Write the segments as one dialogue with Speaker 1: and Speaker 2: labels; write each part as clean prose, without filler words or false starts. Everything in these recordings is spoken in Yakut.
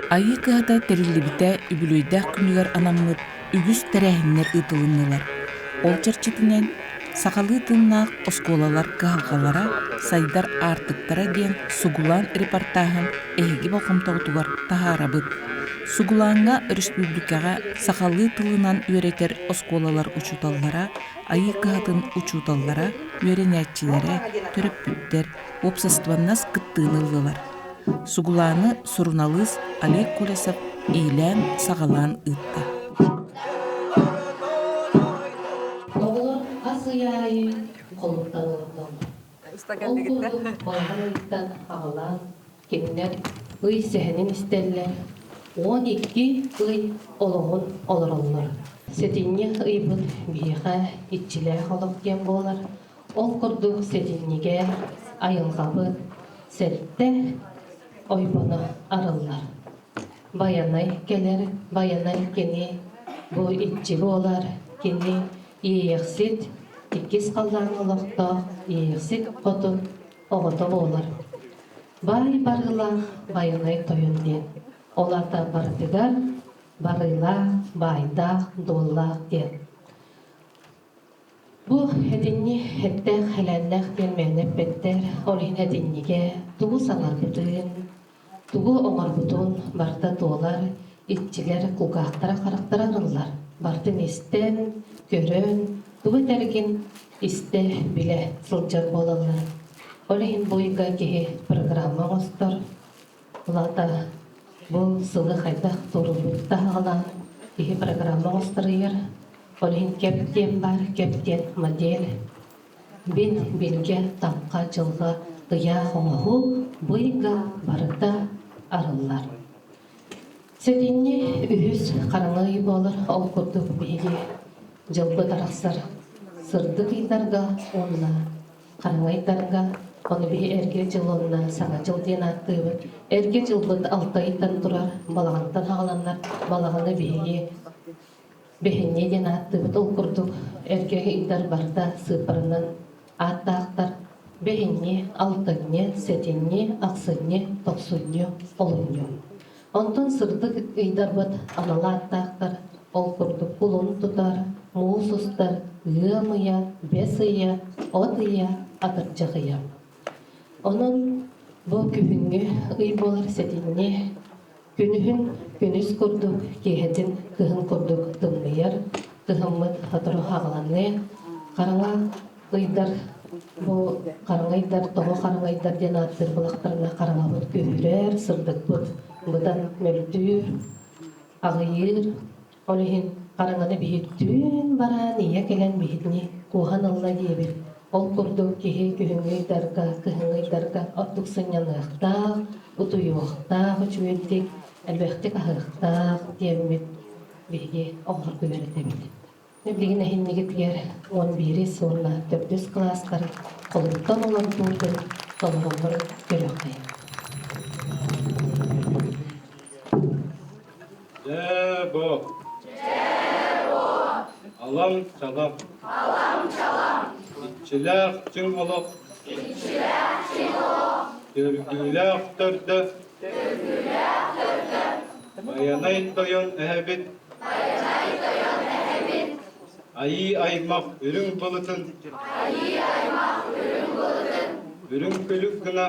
Speaker 1: Айыы кыһата тэриллибитэ үбүлүөйдээх күнүгэр анаммыт үгүс тэрээһиннэр ыытылыннылар. Ол чэрчитинэн сахалыы тыыннаах оскуолалар кыһалҕалара сайдар аартыктара диэн сугулаан репортааһын эһиги болҕомтоҕутугар таһаарабыт. Сугулааҥҥа өрөспүүбүлүкэҕэ сахалыы тылынан үөрэтэр оскуолалар учууталлара, Айыы кыһатын учууталлара, үөрэнээччилэрэ, төрөппүттэр, уопсастыбаннас кыттыыны ыллылар. Сугулааны суруналыыс Олег Колесов иилээн-саҕалаан ыытта.
Speaker 2: Оҕолор хас ый аайы холуттан олордоллор. Ол курдук балаҕан ыйыттан аҕалаан кинилэр ый сэһэнин истэллэр, 12 ый олоҕун олороллор. Сэтинньи ыйбыт биһиэхэ иччилээх олох диэн буолар. Ол курдук сэтинньигэ айылҕабыт сэттэ ойбоно арыллар. Байанай кэлэр, Байанай кини бу иччи буолар, кини Иэйэхсит, иккис халлаан олохтоох Иэйэхсит хотун оҕото буолар. Баай барыылаах Байанай тойон диэн. Ол аата барытыгар барыылаах, баайдаах, дуоллаах диэн. Бу этинни эттээх хэлээннээх диэн мээнэ эппэттэр, ол иһин этиннигэ тугу саҥарбытын, тугу оҥорбутун барыта туолар, иччилэр кулгаахтара харахтара арыллар, барытын истэн, көрөн, тугу этэргин истэ, билэ сылдьар буолаллар. Ол иһин бу ыйга киһи программа оҥостор, Ол аата бу сылы хайдах туоруллубут таһаҕалаан киһи программа оҥосторуйар. Ол иһин кэп диэн баар, кэп диэн модель. Бин билгэ, таҥха, дьылҕа, ыйаах оҥоһуу бу ыйга барыта арыллар. Сэтинньи үһүс хараҥа ый буолар. Ол курдук биһиги дьылбыт арахсар сырдык ыйдарга уонна хараҥа ыйдарга, ону биһи эргэ дьыл уонна саҥа дьыл диэн ааттыыбыт. Эргэ дьылбыт алта ыйтан турар, балаҕантан хаҕаланнар, балаҕаны биһиги бэһинньэ диэн ааттыыбыт. Ол курдук эргэ ыйдар барыта сыыппаранан ааттаахтар. Бэһинньи, алтынньы, сэтинньи, ахсынньы, тохсунньу, олунньу. Онтон сырдык ыйдарбыт анал ааттаахтар, ол курдук кулун тутар, муус устар, ыам ыйа, бэс ыйа, от ыйа, атырдьах ыйа. Онон бу күһүҥҥү ый буолар сэтинньи күнүһүн күнүс курдук, киэһэтин кыһын курдук тымныйар, кыһыммыт сотору хаҕыланыа, хараҥа ыйдар бу хараҥайдар тоҕо хараҥайдар диэн ааттыыр былахтарына хараҥабыт күүһүрэр, сырдыкпыт быдан мөлтүүр, аҕыйыыр. Ол иһин хараҥаны биһиттүүн бараан ийэ кэлэн биһитини куоһан ылла диэбит. Ол курдук киһи күһүҥҥү ыйдарга, кыһыҥҥы ыйдарга ордук сынньаныахтаах, утуйуохтаах үчүгэйдик, элбэхтик аһыахтаах диэммит биһиги оҕолорго үөрэтэбит. Билигин эһиннигитигэр 11 уонна төрдүс кылаастар холуттан олордуутун толороллорун көрүөххэйиҥ.
Speaker 3: Дьээ-бо! Алам-чалам! Иччилээх чиҥ олох! Төргүүлээх төрдө! Байанай тойон эһэбит Айыы аймах үрүҥ былытын Үрүҥ күлүк гына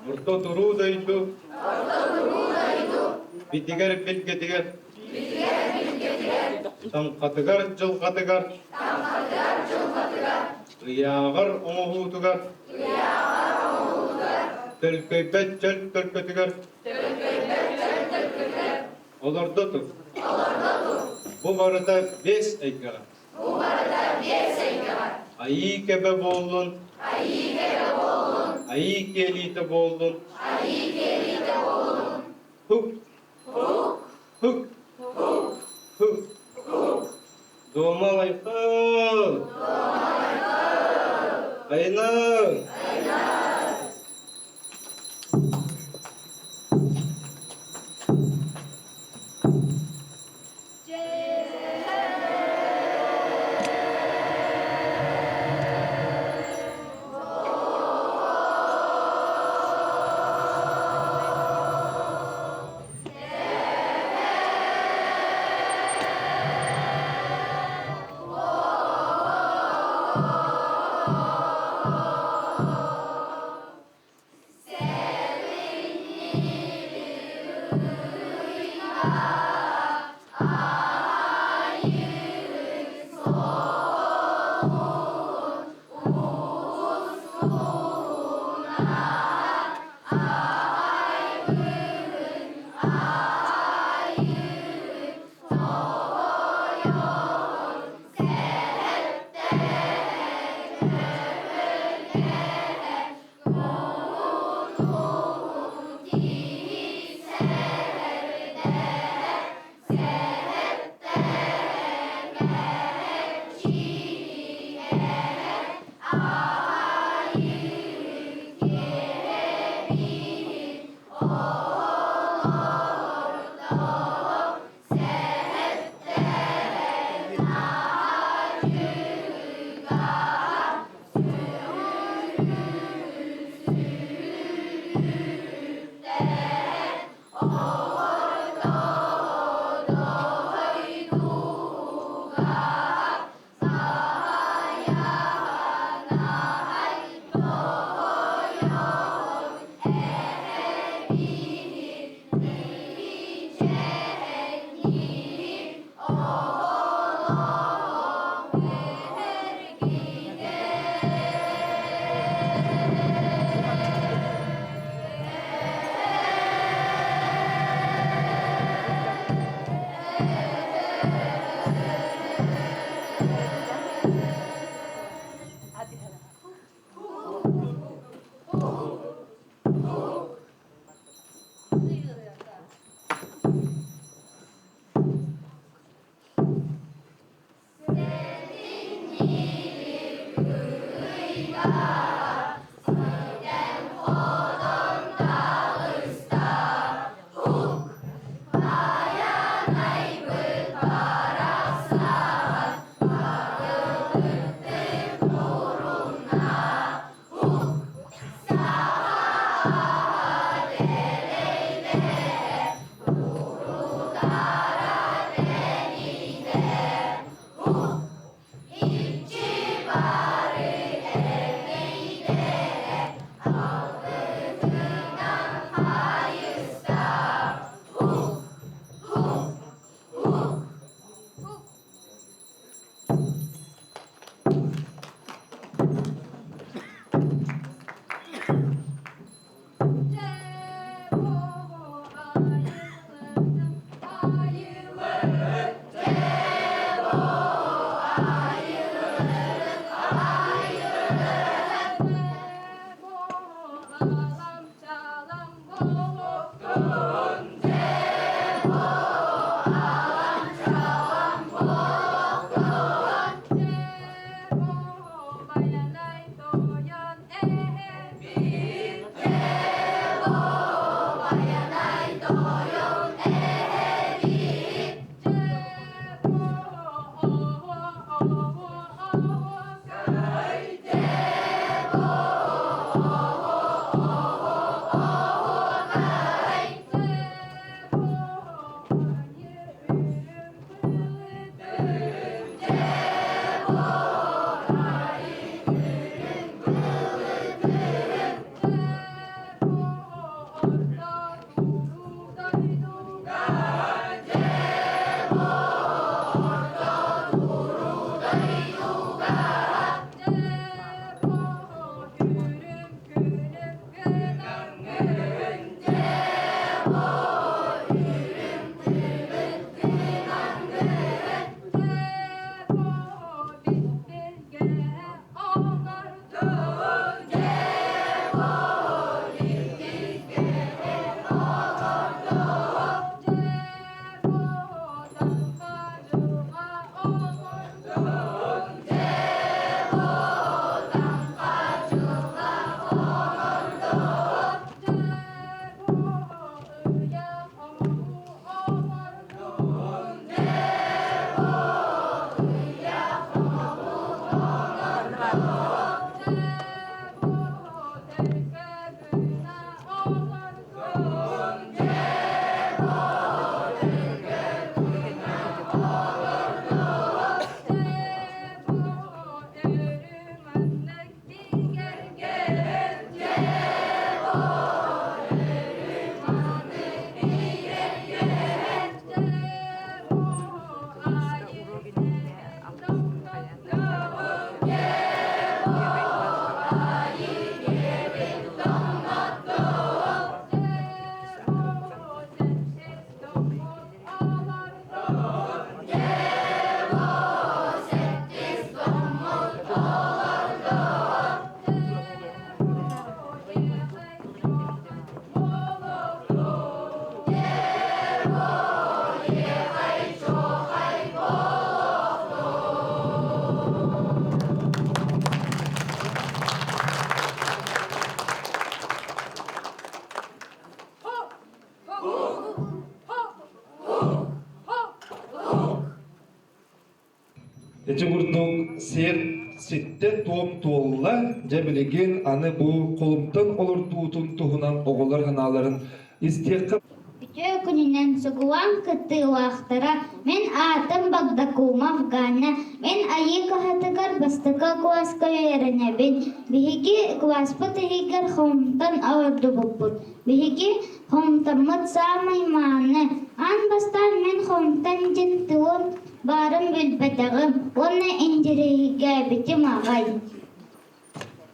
Speaker 3: Орто туруу дойду Битигэр билгэтигэр Таҥхатыгар дьылҕатыгар Ыйааҕар оҥоһуутугар Төлкөйбөт чөл төлкөтүгэр Олордо тур. Бу барыта биэс эйгэҕэ. Айыы кэбэ буоллун. Айыы киэлиитэ буоллун. Хук. Хук. Хук. Дуома лайхал. Айна.
Speaker 4: Ити курдук сир ситтэ туом туолла, дьэ билигин аны бу холумтан олордуутун туһунан оҕолор санааларын истиэххэ.
Speaker 5: Үтүө күнүнэн сугулаан кыттыылаахтара, мин аатым Багдакумов Ганя, мин Айыы кыһатыгар бастакы кылааска үөрэнэбин. Биһиги кылааспыт иһигэр холумтан олордубуппут. Биһиги холумтаммыт саамай мааны. Аан бастаан мин холумтан диэн тылым баарын билбэтэҕим уонна интэриэһиргээбитим аҕай.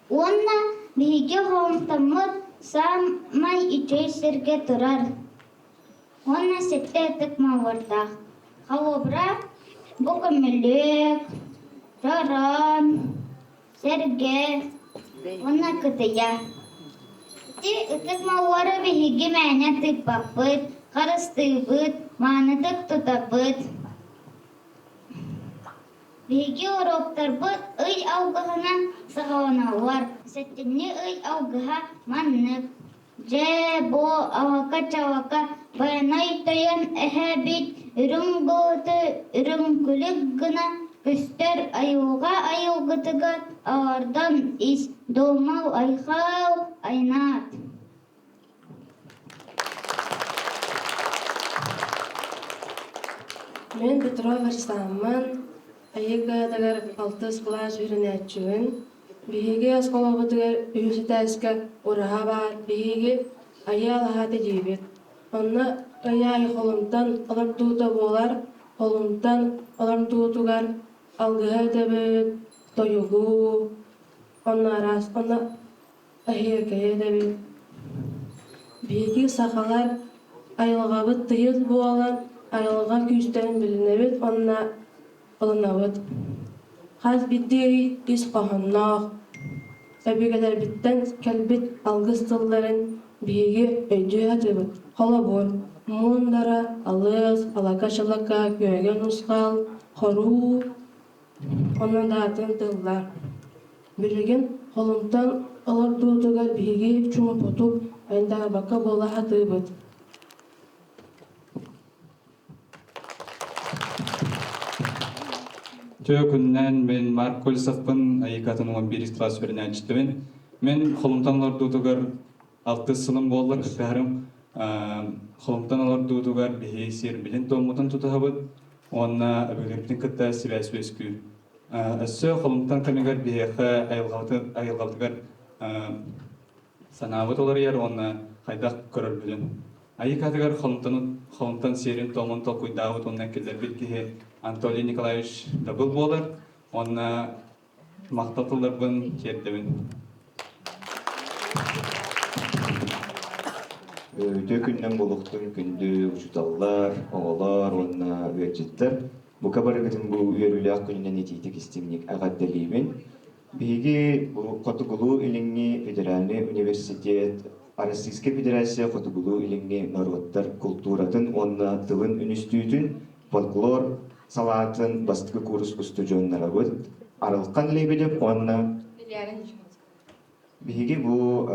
Speaker 5: Уонна биһиги холумтаммыт саамай үчүгэй сиргэ турар уонна сэттэ ытык маллардаах. Холобура, бу көмүлүөк, чороон, сэргэ уонна кытыйа. Ити ытык маллары биһиги мээнэ тыыппаппыт, харыстыыбыт, маанытык тутабыт. Биһиги уруоктарбыт ый алгыһынан саҕаланаллар. Сэтинньи ый алгыһа маннык: Дьэ, бу алака-чалака Байанай тойон эһэбит үрүҥ былыты үрүҥ күлүк гына көстөр айылҕа айылгытыгар олордон ис, дуомал айхал айнаат.
Speaker 6: Мин Петров Арсааммын, Айыы кыһатыгар алтыс кылаас үөрэнээччибин. Биһиги оскуолабытыгар үһүс этээскэ ураһа баар. Биһиги Айыы алаһата диибит. Онно ый аайы холумтан олордуута буолар. Холумтан олордуутугар алгыһы этэбит, тойугу, онно араас, онно эһиэкэйи этэбит. Биһиги сахалар айылҕабыт тыйыс буолан, айылҕа күүстэрин билинэбит уонна ылынабыт. Хас биирдии ый ис хоһоонноох, өбүгэлэрбиттэн кэлбит алгыс тылларын биһиги өйдүү сатыыбыт. Холобур, муундара, алыс, алака-чалака, күөгэн усхал, хоруу онон да атын тыллар. Билигин холумтан олордуутугар биһиги чуумпутук айдаарбакка буола сатыыбыт.
Speaker 7: Үтүө күннэн мин Марк Колесовпын, Айыкатын 11 класс үөрэнээччитибин. Мин холумтан олордуутугар алтыс сылым буолла кыттыһарым. Холумтан олордуутугар биһи сиэрбитин туоммутун тутуһабыт уонна өбүгэлэрбитин кытта сибээс үөскүүр. Өссө холумтан кэмигэр биһиэхэ айылҕабытыгар санаабыт уларыйар уонна хайдах көрөрбүтүн. Айыкатыгар холумтан сиэрин-туомун толкуйдаабыт уонна киллэрбит киһи Анатолий Николаевич Дабыл буолар уонна махтал тылларбын тиэрдэбин.
Speaker 8: Үтүө күннэн буолуохтун күндү учууталлар, оҕолор уонна ыалдьыттар. Бука барыгытын бу үөрүүлээх күнүнэн итиитик истиҥник эҕэрдэлиибин. Биһиги бу Хотугулуу-Илиҥҥи федеральнай университет Российскай Федерация Хотугулуу-Илиҥҥи норуоттар култууратын уонна тылын үнүстүүтүн фольклор салаатын бастакы курс устудьуоннарабыт Арылхан Лебедев уонна Биһиги бу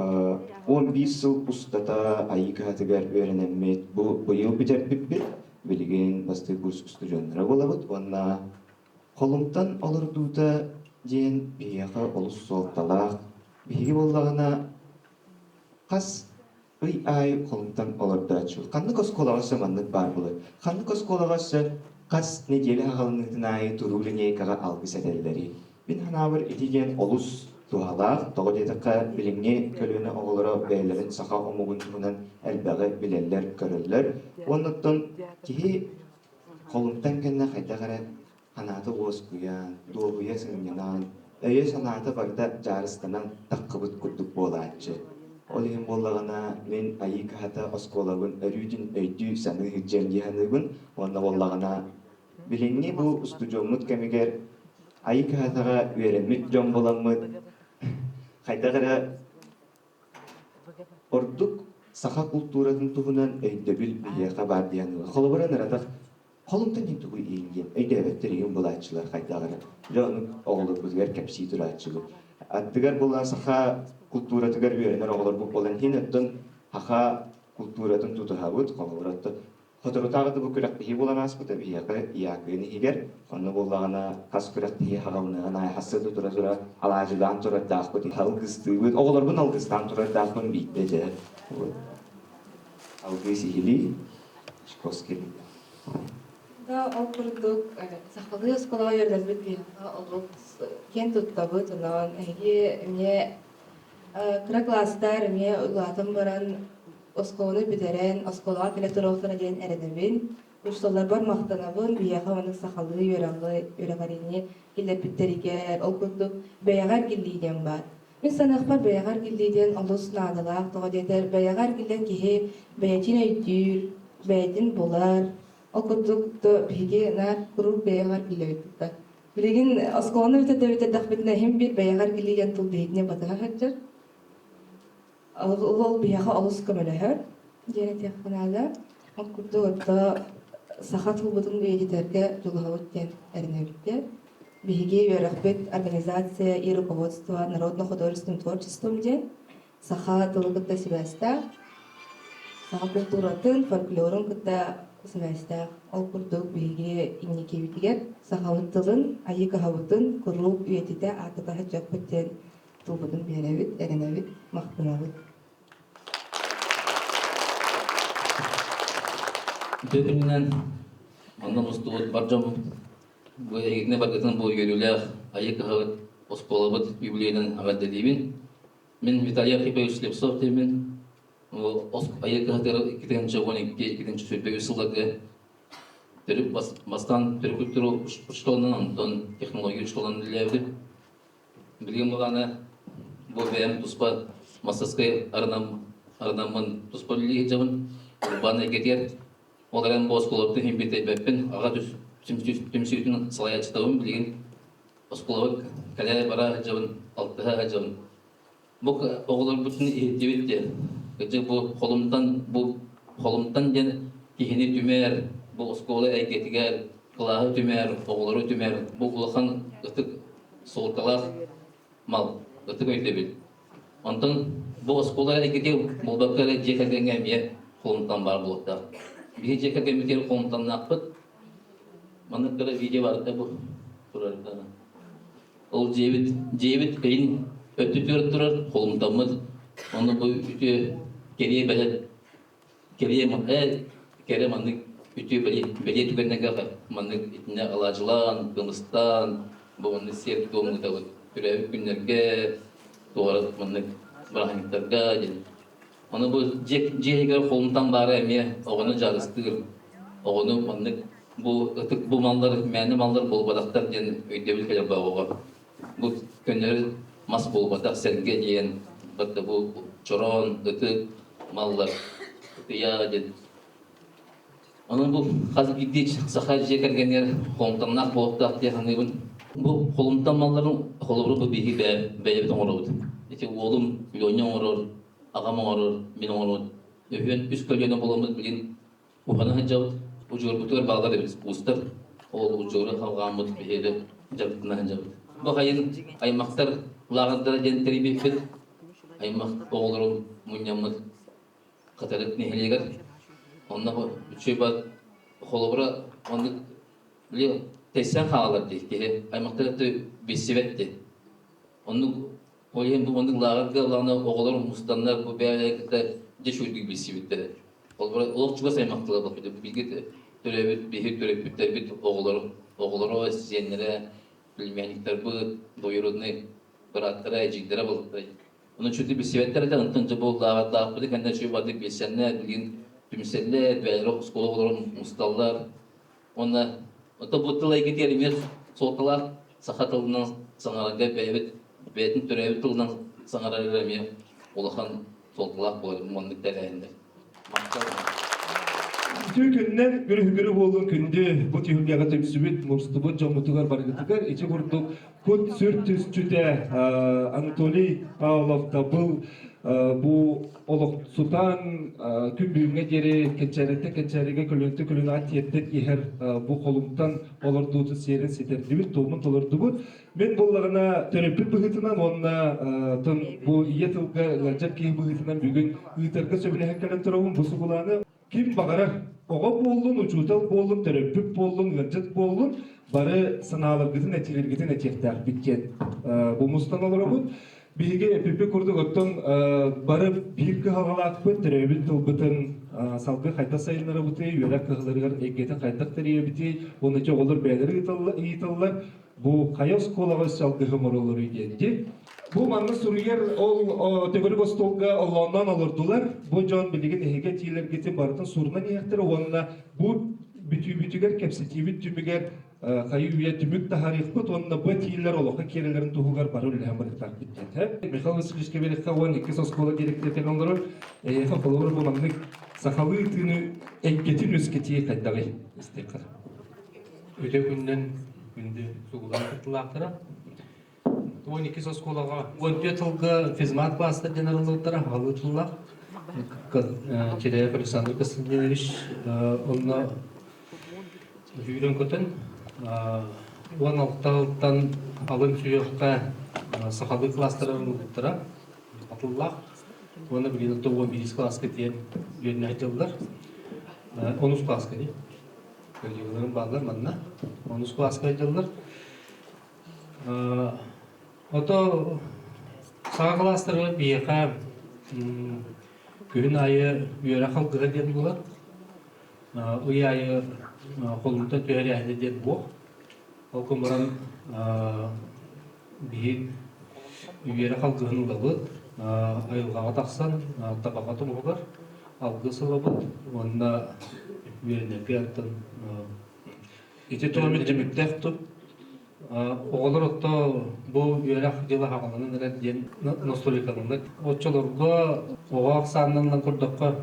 Speaker 8: 11 сыл устата Айыы кыһатыгар үөрэнэммит, бу быйыл бүтэрбиппит, билигин бастакы курс устудьуоннара буолабыт уонна Холумтан олордуута диэн биһиэхэ олус суолталаах. Биһиги буоллаҕына хас ый аайы холумтан олордооччу. Ханнык оскуолаҕа өссө маннык баар буолар? Ханнык оскуолаҕа өссө хас нэдиэлэ аҕалыныытын аайы туруу линейкаҕа алгыс этэллэрий? Мин санаабар ити диэн олус туһалаах. Тоҕо диэтэххэ, билиҥҥи көлүөнэ оҕолоро бэйэлэрин саха омугун туһунан элбэҕи билэллэр-көрөллөр. Уонна оттон киһи холумтан кэннэ хайдах эрэ санаата уоскуйан, дуоһуйа сынньанан, өйө-санаата барыта дьаарыстанан таххыбыт курдук буолааччы. Ол иһин буоллаҕына, мин Айыы кыһата оскуолабын өрүүтүн өйдүү-саныы сылдьыам дии саныыбын уонна буоллаҕына, билиҥҥи бу устудьуоммут кэмигэр Айыы кыһатаҕа үөрэммит дьон буоламмыт, хайдах эрэ Ордук саха култууратын туһунан өйдөбүл биһиэхэ баар диэн ылар. Холобура ыҥыратах холумтан диэн тугуй иин диэн өйдөөбөттөр иһин булааччылар хайдах эрэ. Дьэ ону оҕолорбутугар кэпсии турааччыбыт. Аттыгар буолан саха култууратыгар үөрэнэр оҕолорбут буолан иһин оттон саха култууратын тутуһабыт. Холобура оттон Соторутааҕыта бу күрэхтэһии буолан ааспыта биһиэхэ ИАК-ын иһигэр. Онно буоллаҕына хас күрэхтэһии хаҕылыныаҕын аайы хассыата тура-тура алаадьылаан турардаахпыт, алгыстыыбыт. Оҕолорбун алгыстаан турардаахпын биирдэ дьэ. Вот. Алгыы сиһилии Чайковский.
Speaker 6: Да, ол курдук сахалыы оскуолаҕа үөрэнэрбит биһиэхэ олус киэн туттабыт. Онон эһиги эмиэ кыра кылаастар эмиэ улаатан баран оскуоланы бүтэрэн, оскуолаҕа кэлэ туруохтара диэн эрэнэбин. Учууталларбар махтанабын, биһиэхэ маннык сахалыы үөрэҕи, үөрэҕириини киллэрбиттэригэр, ол курдук бэйэҕэ эргиллии диэн баар. Мин саныахпар бэйэҕэ эргиллии диэн олус наадалаах, тоҕо диэтэр бэйэҕэ эргиллэн киһи бэйэтин өйдүүр, бэйэтин булар. Ол курдук биһиги наар куруук бэйэҕэ эргиллэбит да. Билигин оскуоланы бүтэрдэхпитинэ иһин биир бэйэҕэ эргиллии диэн тыл биһигини батыһа сылдьар. Ол биһиэхэ олус көмөлөһөр диэн этиэххэ наада. Ол курдук отто саха тылбытын үйэтитэргэ дьулуһабыт диэн эрэнэбиттэр. Биһиги үөрэхпит организация и руководство народно-художественным творчеством диэн саха тылы кытта сибээстээх, саха культуратын, фольклорун кытта сибээстээх. Ол курдук биһиги инникибитигэр сахабыт тылын, айыы кыһабытын куруук үйэтитэ ааттата сылдьыахпыт диэн тылбытын биэрэбит, эрэнэбит, махтанабыт.
Speaker 9: Үтүө күнүнэн онно мустубут бар дьоммут бу эһигитини баргытын бу үөрүүлээх айыы кыһабыт оскуолабыт юбилейынан эҕэрдэлиибин. Мин Виталий Архипович Слепцов диэммин. Айыы кыһатыгар 2012-2023 сылларга төрүт бастаан төрүт культура учууталынан, онтон технология учууталынан үлэлээбитим. Билигин былаана бу бэйэм туспа мастаскай арынаммын туспа үлэлии сылдьабын. Урбаан эйгэтигэр ол эрэн бу оскуолабытын иһин биэртэйбэппин. Аҕа түмсүүтүн салайааччытабын билигин оскуолабыт кэлэ-бара сылдьабын, алтыһа сылдьабын. Бу оҕолорбутун иһиттибит диэн. Кырдьык бу холумтан бу холумтан диэн киһини түмэр, бу оскуола эйгэтигэр кылааһы түмэр, оҕолору түмэр бу улахан ытык суолталаах мал, ытык өйдөбүл. Онтон бу оскуола эйгэтигэр буолбакка эрэ дьиэ кэргэҥҥэ эмиэ холумтан баар буолуохтаах. Биһи дьиэ кэргэммитигэр холумтаннаахпыт. Маннык кыра видео барыта бу турар. Ол дьиэбит, дьиэбит кэлин өттүтүгэр турар, холумтаммыт. Ону бу үтүө кэриэ бэлэ кэриэ кэрэ маннык үтүө бэлиэ, бэлиэ түгэннэргэ маннык итиннэ алаадьылаан, кымыстаан, бу маннык сиэр-туом ыытабыт. Төрөөбүт күннэргэ, туора маннык бырааһынньыктарга диэн. Ону бу дьиэ, дьиэ иһигэр холумтан баара эмиэ оҕону дьарыстыыр, оҕону маннык бу ытык бу маллар мээнэ маллар буолбатахтар диэн өйдөбүл кэлэр оҕоҕо. Бу көннөрү мас буолбатах сэргэ диэн барыта бу чороон, ытык маллар, ытыйа диэн. Онон бу хас биирдии саха дьиэ кэргэнигэр холумтаннаах буолуохтаах дии саныыбын. Бу холумтан малларын холобуру бу биһиги бэйэбит оҥоробут. Ити уолум Леня оҥорор, аҕам оҥорор, мин оҥоробут. Үһүөн үс көлүөнэ буоламмыт билигин Уһана сылдьабыт. Удьуорбутугар бааллар эбит уустар. Ол удьуору халҕааммыт биһиги дьарыктана сылдьабыт. Бу хайын аймахтар лааҕырдара диэн тэрийбиппит. Аймах оҕолорун мунньаммыт Хатырык нэһилиэгэр. Онно үчүгэй холобура оннук били тэйсэн хаалар дии киһи аймахтар билсибэт дии. Оннук Ол иһин бу маннык лааҕырга ылаҕына оҕолор мустаннар бу бэйэлэрин кытта дьэ үчүгэйдик билсибиттэрэ. Олох чугас аймахтылар буолбут. Бииргэ төрөөбүт биһи төрөппүттэрбит оҕолоро, оҕолоро, сиэннэрэ, племянниктарбыт, двоюродный бырааттара, эдьиийдэрэ буолбуттара. Ону үчүгэйдик билсибэттэр этэ, онтон дьэ бу лааҕырдаахпыты кэннэ үчүгэй бардык билсэннэр, билигин түмсэллэр, бэйэлэрэ оскуола оҕолорун мусталлар. Уонна ото бу тыл эйгэтигэр эмиэ суолталаах саха тылынан саҥарарга бэйэбит бэйэтин төрөөбүт тылынан саҥарарыгар эмиэ улахан суолталаах буолар маннык тэрээһиннэр.
Speaker 4: Үтүө күннэн үрүһүгүрү буолун күндү бу түһүлгэҕэ түмсүбүт, мустубут дьоммутугар барыгытыгар ити курдук кут-сүр түсчүтэ Анатолий Павлов Дабыл бу олохсутан күн бүгүҥҥэ диэри кэнчээриттэн кэнчээригэ көлүөнтэн көлүөнэҕэ тиэрдэн иһэр бу холумтан олордуутун сиэрин ситэрдибит, туомун толордубут. Мин буоллаҕына төрөппүт быһыытынан уонна бу ийэ тылга ыалдьар киһи быһыытынан бүгүн ыытарга сөбүлэһэн кэлэн турабын бу сугулааны. Ким баҕарар, оҕо буоллун, учуутал буоллун, төрөппүт буоллун, ыалдьыт буоллун, бары санааларгытын, этиилэргитин этиэхтээхпит диэн бу мустан олоробут. Биһиги эпиппит курдук оттон бары биир кыһалҕалаахпыт, төрөөбүт тылбытын салгыы хайдах сайыннарабытый, үөрэх кыһаларыгар эйгэтин хайдах тэрийэбитий, уонна ити оҕолор бэйэлэрэ ыйыталлар, бу хайа оскуолаҕа өссө алгыһы оҥороллоруй диэн дии. Бу манна суруйар ол төгүрүк остуолга оллоонноон олордулар. Бу дьон билигин эһиги этиилэргитин барытын сурунан иһиэхтэрэ уонна бу бүтүүбүтүгэр кэпсэтиибит түмүгэр хайы-үйэ түмүк таһаарыахпыт уонна бу этиилэр олоххо киирэлэрин туһугар бары үлэлэһэн барыахтаахпыт диэн. Михаил Васильевич Кэбириэххэ 12 оскуола дириэктэрэ олорор. Эһиэхэ холобур бу маннык сахалыы тыыны эйгэтин үөскэтии хайдаҕый истиэххэ.
Speaker 10: Үтүө күнүнэн күндү сугулаан кыттыылаахтара. 12 оскуолаҕа 14 сылга физмат класстар диэн арыллыбыттара аҕалыы тыллаах. Чиряев Александр Константинович онно сүүрэн көтөн. 16 сылтан алын сүһүөххэ сахалыы класстар ылбыттара атыллаах уонна билигин 11 кылааска тиийэн үөрэнэ сылдьаллар. Онус кылааска дии. Коллегаларым бааллар манна. Онус кылааска сылдьаллар. Ото саҥа кылаастарга биһиэхэ күһүн аайы үөрэх алгыһа диэн буолар. Ый аайы холумтан түһэрээһинэ диэн буох. Ол гынан баран биһи үөрэх алгыһын ылабыт, айылҕаҕа тахсан табаҕа тумуһугар алгыс ылабыт уонна үөрэнэргэ оттон
Speaker 4: Ити туомит түмүктээх ту?
Speaker 10: Оҕолор отто бу үөрэх дьыла хаҕаланан эрэр диэн ностоликаланнар. Оччолорго оҕо ахсаанынан көрдөххө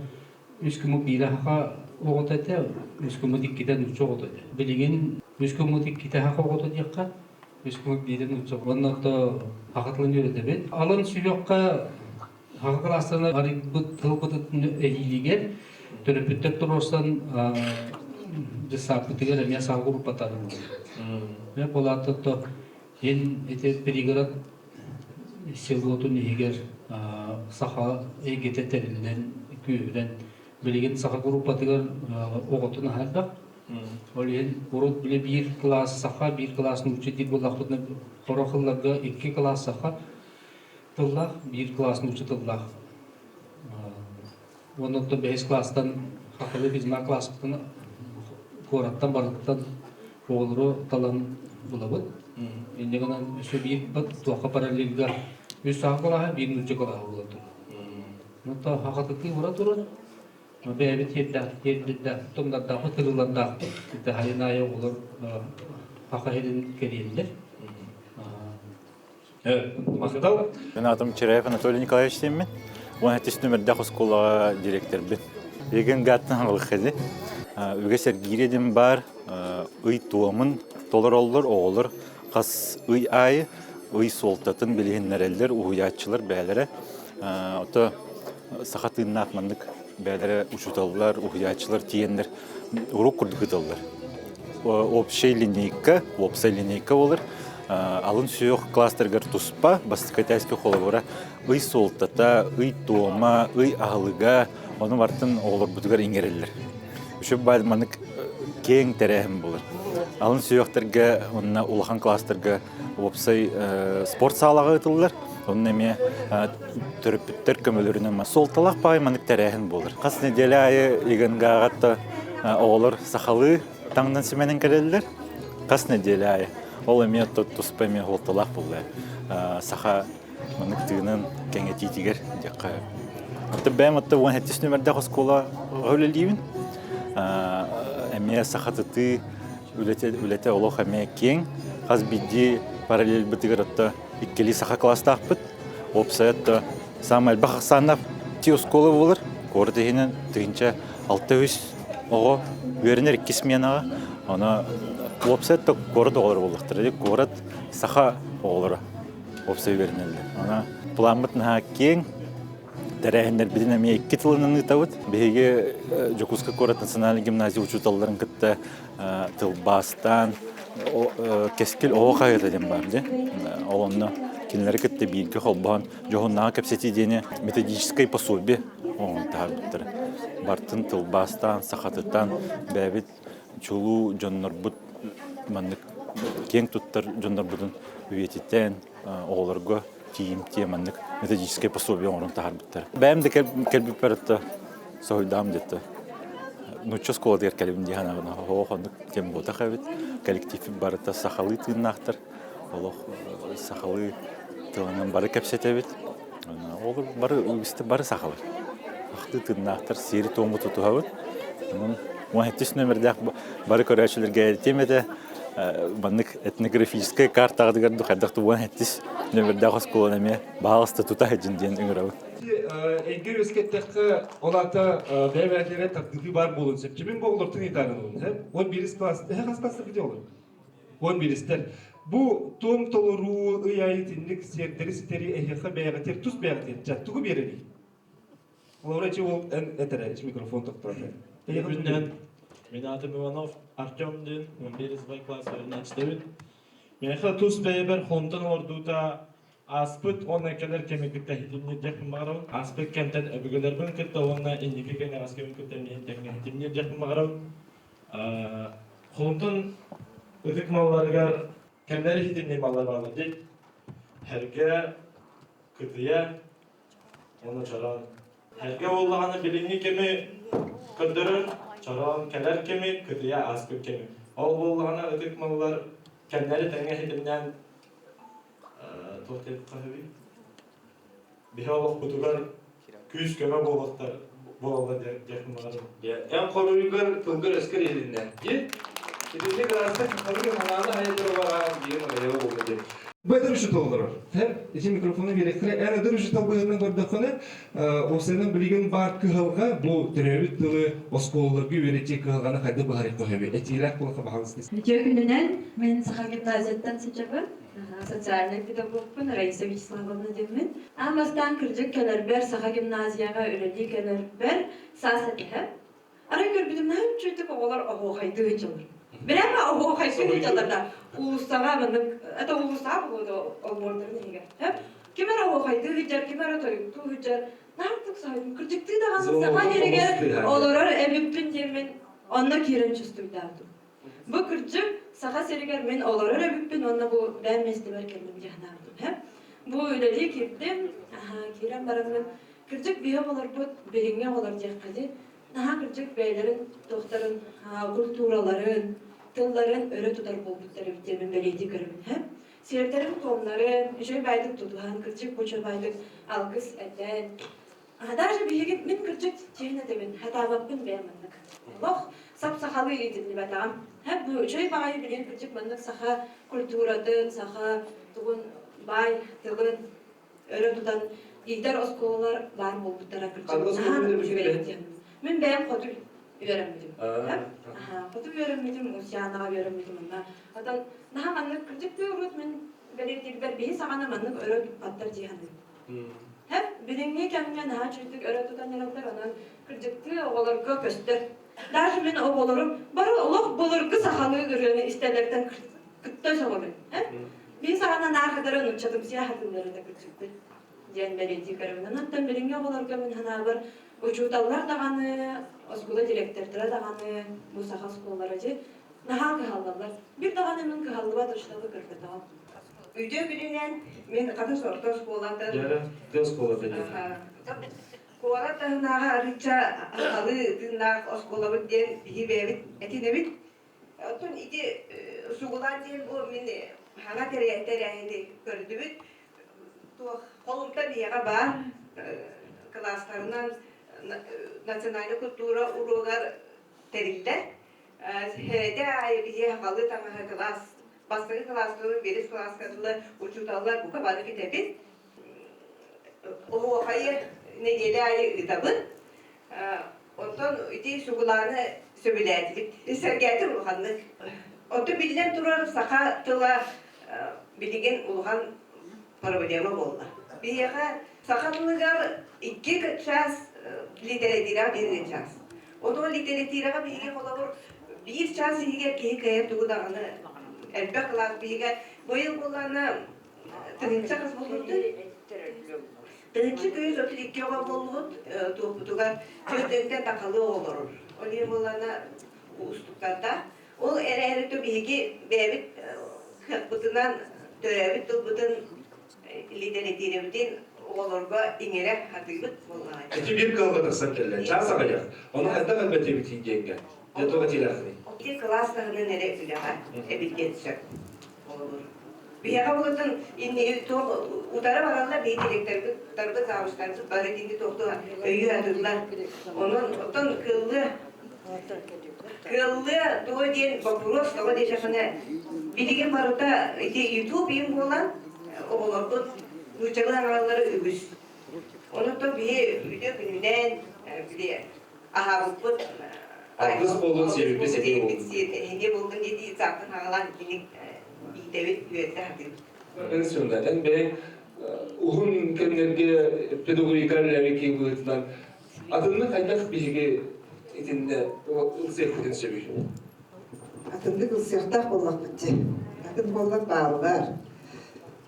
Speaker 10: үс күммүт биирэ саха оҕото этэ, үс күммүт иккитэ нуучча оҕото этэ. Билигин үс күммүт иккитэ саха оҕото диэххэ, үс күммүт биирэ нуучча. Уонна отто саха тылын үөрэтэбит. Алын сүһүөххэ саха кылаастарынан арыйбыт тылбыт эһиилигэр төрөппүттэр туруорсан дьыссааппытыгар эмиэ саха группата арыллыбыт. Мен буолаата то ин ити пригород селотун иһигэр саха эйгэтэ тэриллэн күүһүрэн билигин саха группатыгар оҕотун аһарбах. Ол иһин урут били биир кылаас саха, биир кылаас нуучча диир буоллахпытына сорох ылларга икки кылаас саха тыллаах, биир кылаас нуучча тыллаах. Уонна оттон бэһис кылаастан хахылы физмат кылааспытын куораттан барыттан оҕолору талан булабыт. Инньэ гынан өссө биир туохха параллельга үс саха кылааһа, биир нуучча кылааһа буолан турар. Онтон хахатытыы ура турар. Бэйэбит тиэрдэрдээх, тумнардаахпыт, тырыллардаахпыт. Хайын аайы оҕолор саха сирин кэриэллэр.
Speaker 4: Махтал.
Speaker 7: Мен атым Чираев Анатолий Николаевич диэммин. 17 нөмердээх оскуолаҕа директорбын. Егин гаттан хаҥалыххади. Үгэс эргиирэ диэн баар ый туомун толороллор оҕолор хас ый аайы ый суолтатын билиһиннэрэллэр уһуйааччылар бээлэрэ. Ото саха тыыннаах маннык бээлэрэ учууталлар, уһуйааччылар тиийэннэр уруок курдук ыыталлар. Общая линейка, уопсай линейка болар. Алын сүһүөх кластерыгар туспа, бастакы этээскэ холобура ый суолтата, ый туома, ый аһылыга, ону бартын оҕолорбутугар иҥэрэллэр. Үчүгэй баар маннык киэҥ тэрээһин буолар. Алын сүһүөхтэргэ уонна улахан кластерга уопсай спорт саалаҕа ыытыллар. Онно эмиэ төрөппүттэр көмөлөрүнэн суолталаах баай маннык тэрээһин буолар. Хас нэдиэлэ аайы ИГНГ-ҕа оҕолор сахалыы таҥнан симэнэн кэлэллэр. Хас нэдиэлэ аайы. Ол эмиэ туспа эмиэ суолталаах буолла. Саха маннык тыынын кэҥэтиитигэр диэххэ. Оттон бэйэм отто 17 нүмердээх оскуола үлэлиибин. Эмиэ сахатытыы үлэтэ, үлэтэ олох эмиэ киэҥ. Хас биирдии параллельбытыгар отто иккилии саха класстаахпыт. Уопсайа отто саамай элбэх ахсааннаах ти оскуола буолар. Куорат иһинэн 1600 оҕо үөрэнэр икки сменаҕа. Ону уопсай отто куорат оҕолоро буоллахтара. Куорат саха оҕолоро уопсай үөрэнэллэр. Аны пламмыт наһаа киэҥ. Тэрээһиннэрбитин эмиэ икки тылынан ыытабыт. Биһиги Дьокуускай куорат национальнай гимназия учууталларын кытта тылбаастаан Кэскил оҕо хаһыата диэн баар дии. Ол онно кинилэри кытта бииргэ холбоон дьоһуннааҕы кэпсэтии диэни методическай пособие оҥорон таһаарбыттара. Бартын тылбаастаан, сахатытан, бэйэбит чулуу дьоннорбут маннык киэҥ туттар дьоннорбутун үйэтитэн оҕолорго тиийимтиэ маннык методическай пособие оҥорон таһаарбыттар. Бэйэм да кэлбиппэр это соһуйдаам где-то. Нуучча оскуолатыгар кэлэбин дии санаабын. Оһох оннук тем буотах эбит. Коллектив барыта сахалыы тыыннаахтар. Олох сахалыы тылынан бары кэпсэтэбит. Ол бары үгүстэ бары сахалар. Ахтыы тыыннаахтар сиэри-туому тутуһабыт. Онон 17 нөмердээх бары көрөөччүлэргэ этиэм этэ маннык этнографическай картаҕытыгар ду хайдах 17 нөмердээх оскуоланы эмиэ баһаалыста тута сылдьын диэн ыҥырабын.
Speaker 4: Эйгэ үөскэттэххэ, ол аата бэйэ-бэйэлэрэ тардыһыы баар буолуон сөп. Кимин бу оҕолортон ыйытаарын Он бирис класс, эһэ хас класстар бити олор? Он биристэр. Бу туом толоруу ый айы итинник сиэрдэри ситэри эһиэхэ бэйэҕитигэр тус бэйэҕитигэр ча тугу биэрэрий? Олор эчи ол эн этэрэ ич микрофон тохтоото.
Speaker 11: Күннэн. Мин аатым Иванов Артем диэн 11 класс үөрэнээччитэбин. Миэхэ тус бэйэбэр холумтан олордуута ааспыт уонна кэлэр кэми кытта ситимниирдиэхпин баҕарабын. Ааспыт кэмтэн өбүгэлэрбин кытта уонна инники кэнэҕэс кэми кытта миигин тэҥҥэ ситимниирдиэхпин баҕарабын. Холумтан ытык малларыгар кэмнэри ситимниир маллар бааллар дии. Эргэ, кытыйа уонна чороон. Эргэ буоллаҕына билиҥҥи кэми көрдөрөр, чороон кэлэр кэми, кытыйа ааспыт кэми. Ол буоллаҕына ытык маллар кэмнэри тэҥҥэ ситимнээн туох диэххэ сөбүй? Биһи олохпутугар күүс-көмө буолуохтар буолаллар диэхпин баҕарабын.
Speaker 4: Эн хоруйгар тылгар-өскөр иһилиннэ. Дии? Итинник ыраастык хоруй санааны айдарбаҕа диэн айа буолла диэн. Бу эдэр учуутал олорор. Һэр, ити микрофону биэриэхтэрэ. Эн эдэр учуутал быһыытынан көрдөххүнэ, уопсайынан билигин баар кыһалҕа бу төрөөбүт тылы оскуолаларга үөрэтии кыһалҕаны хайдах быһаарыахха сөбүй? Этиилээх буоллахха баһаалыста.
Speaker 12: Үтүө күнүнэн, мин Саха гимназияттан сылдьабын. Социальнай педагогпун Раиса Вячеславовна диэммин. Аан бастаан кырдьык кэлэрбэр Саха гимназияҕа үлэлии кэлэрбэр саас этиһэ. Арай көрбүтүм наһаа үчүгэйдик оҕолор оһуохайдыы сылдьаллар. Прямо оһуохайдыы сылдьаллар да уулуссаҕа маннык это уулуссаҕа буолуо олбуордарын иһигэр. Ким эрэ оһуохайдыы сылдьар, ким эрэ тойуктуу сылдьар. Наһаа саһайдым. Кырдьыктыы даҕаны саха сиригэр олорор эбиппин диэммин онно киирэн чувствуйдаабытым. Бу кырдьык Саха сиригэр мин олорор эбиппин уонна бу бэйэм миэстэбэр кэллим дии санаабытым. Һэ? Бу үлэлии киирдим, киирэн бараммын кырдьык биһи оҕолорбут билиҥҥи оҕолор диэххэ дии, наһаа кырдьык бэйэлэрин туохтарын, культураларын, тылларын өрө тутар буолбуттар эбит диэн мин бэлиэтии көрөбүн. Һэ? Сиэрдэрин-туомнарын үчүгэй баайдык тутуһан, кырдьык бу үчүгэй баайдык алгыс этэн, Даже биһиги мин кырдьык чиһин этэбин, хатаабаппын бэйэм маннык. Олох сап-сахалыы иитиллибэтэҕим. Һэ бу үчүгэй баҕайы билигин кырдьык маннык саха культуратын, саха тугун баай тылын өрө тутан иитэр оскуолалар баар буолбуттара кырдьык. Наһаа үчүгэй диэн. Мин бэйэм хоту үөрэммитим. Хоту үөрэммитим, Усьянаҕа үөрэммитим онно. Отон наһаа маннык кырдьык урут мин бэлиэтиирбэр биһи саҕана маннык өрө туппаттар дии саныыбын. Һэп, билиҥҥи кэмҥэ наһаа үчүгэйдик өрө тутан эрэллэр, онон кырдьыктыы оҕолорго көстөр. Даже мин оҕолорум бары олох былыргы сахалыы ырыаны истэллэртэн кытта сөҕөбүн. Мин саҕана наар нууччатымсыйа сатыыллар этэ кырдьыктыы диэн бэлиэтии көрөбүн. Онон билиҥҥи оҕолорго мин санаабар учууталлар даҕаны, оскуола директордара даҕаны бу саха оскуолалара дьи наһаа кыһаллаллар. Бир даҕаны мин кыһаллыбат учууталы көрбөтөҕүм.
Speaker 13: Үтүө күнүнэн мин Хатыс орто оскуолатын
Speaker 4: Дьара, тыа оскуолата диэн.
Speaker 13: Куорат таһынааҕы арыычча сахалыы тыыннаах оскуолабыт диэн биһи бэйэбит этинэбит. Оттон ити сугулаан диэн бу мин хаҥа тэрээһини көрдүбүт. Туох холумта биһиэхэ баар кылаастарынан национальнай культура уруогар тэриллэр. Сэрэдэ аайы биһи сахалыы таҥаһы кылаас бастакы кылааска биирис кылааска дылы учууталлар бука бары кэтэбит. Оһуохайы нэдиэлэ аайы ыытабыт. Онтон ити сугулааны сөбүлээтибит. Сэргээтим улаханнык. Оттон биллэн турар саха тыла билигин улахан проблема буолла. Биһиэхэ саха тылыгар икки чаас литэрэтиирэҕэ биир чаас. Онон литэрэтиирэҕэ биһиги холобур биир чаас иһигэр киһи кыайан тугу даҕаны элбэх кылаас биһигэ быйыл буоллаҕына тыһыынча хас буолбутуй? 1132 оҕо буоллубут туохпутугар түөртэнтэн тахалыы оҕо олорор. Ол иһин буоллаҕына уустуктардаах. Ол эрээри то биһиги бэйэбит кыахпытынан төрөөбүт тылбытын литэрэтиирэбитин оҕолорго иҥэрэ сатыыбыт буоллаҕа.
Speaker 4: Ити биир кыһалҕа тахсан кэллэ. Чаас аҕыйах. Ону хайдах элбэтиэбитий диэҥҥэ. Дьэ туох этиилээххиний?
Speaker 13: Ити кылаас таһынан эрэ үлэҕэ эбиллиэн сөп. Холобур. Биһиэхэ булатын туох утары бараллар биһи директорбыт, тарбыт, завучтарбыт бары итинни туохту өйүү атыллар. Онон оттон кыаллыа Кыаллыа дуо диэн боппуруос тоҕо диэтэххинэ, билигин барыта ити YouTube им буолан оҕолорбут нууччалыы аҥараллара үгүс. Онон биһи үтүө күнүнэн били аһаабыппыт
Speaker 4: Алгыс буоллун, сиэбиппит сэтиэ буоллун.
Speaker 13: Сэтиэ буоллун дии сааттан хаҕалаан итинник иитэбит, үөрдэ сатыыбыт.
Speaker 4: Эн сонно, эн бэйэҥ уһун кэмнэргэ педагогика үлэлээбит киһи быһыытынан Атыннык хайдах биһиги итиннэ ылсыахпытын сөбүй?
Speaker 14: Атыннык ылсыахтаах буоллахпыт дии. Диэххин буоллар бааллар.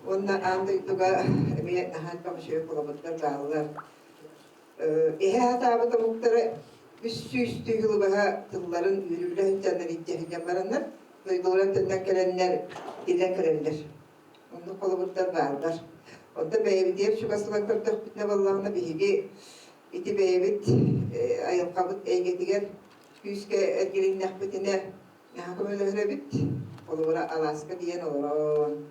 Speaker 14: Уонна аан дойдуга эмиэ наһаа элбэх үчүгэй холобурдар бааллар. Эһэ сатаабыт омуктара 300 сылы быһа тылларын үөрүүлэ сылдьаннар илдьэ бараннар, дойдуларын төннөн кэлэннэр илэ кэлэллэр. Оннук холобурдар бааллар. Онто бэйэбитигэр чугас ылан көрдөхпүтүнэ буоллаҕына биһиги ити бэйэбит айылҕабыт эйгэтигэр күүскэ эргилиннэхпитинэ наһаа көмөлөһөр эбит. Холобура алааска тиийэн олорон,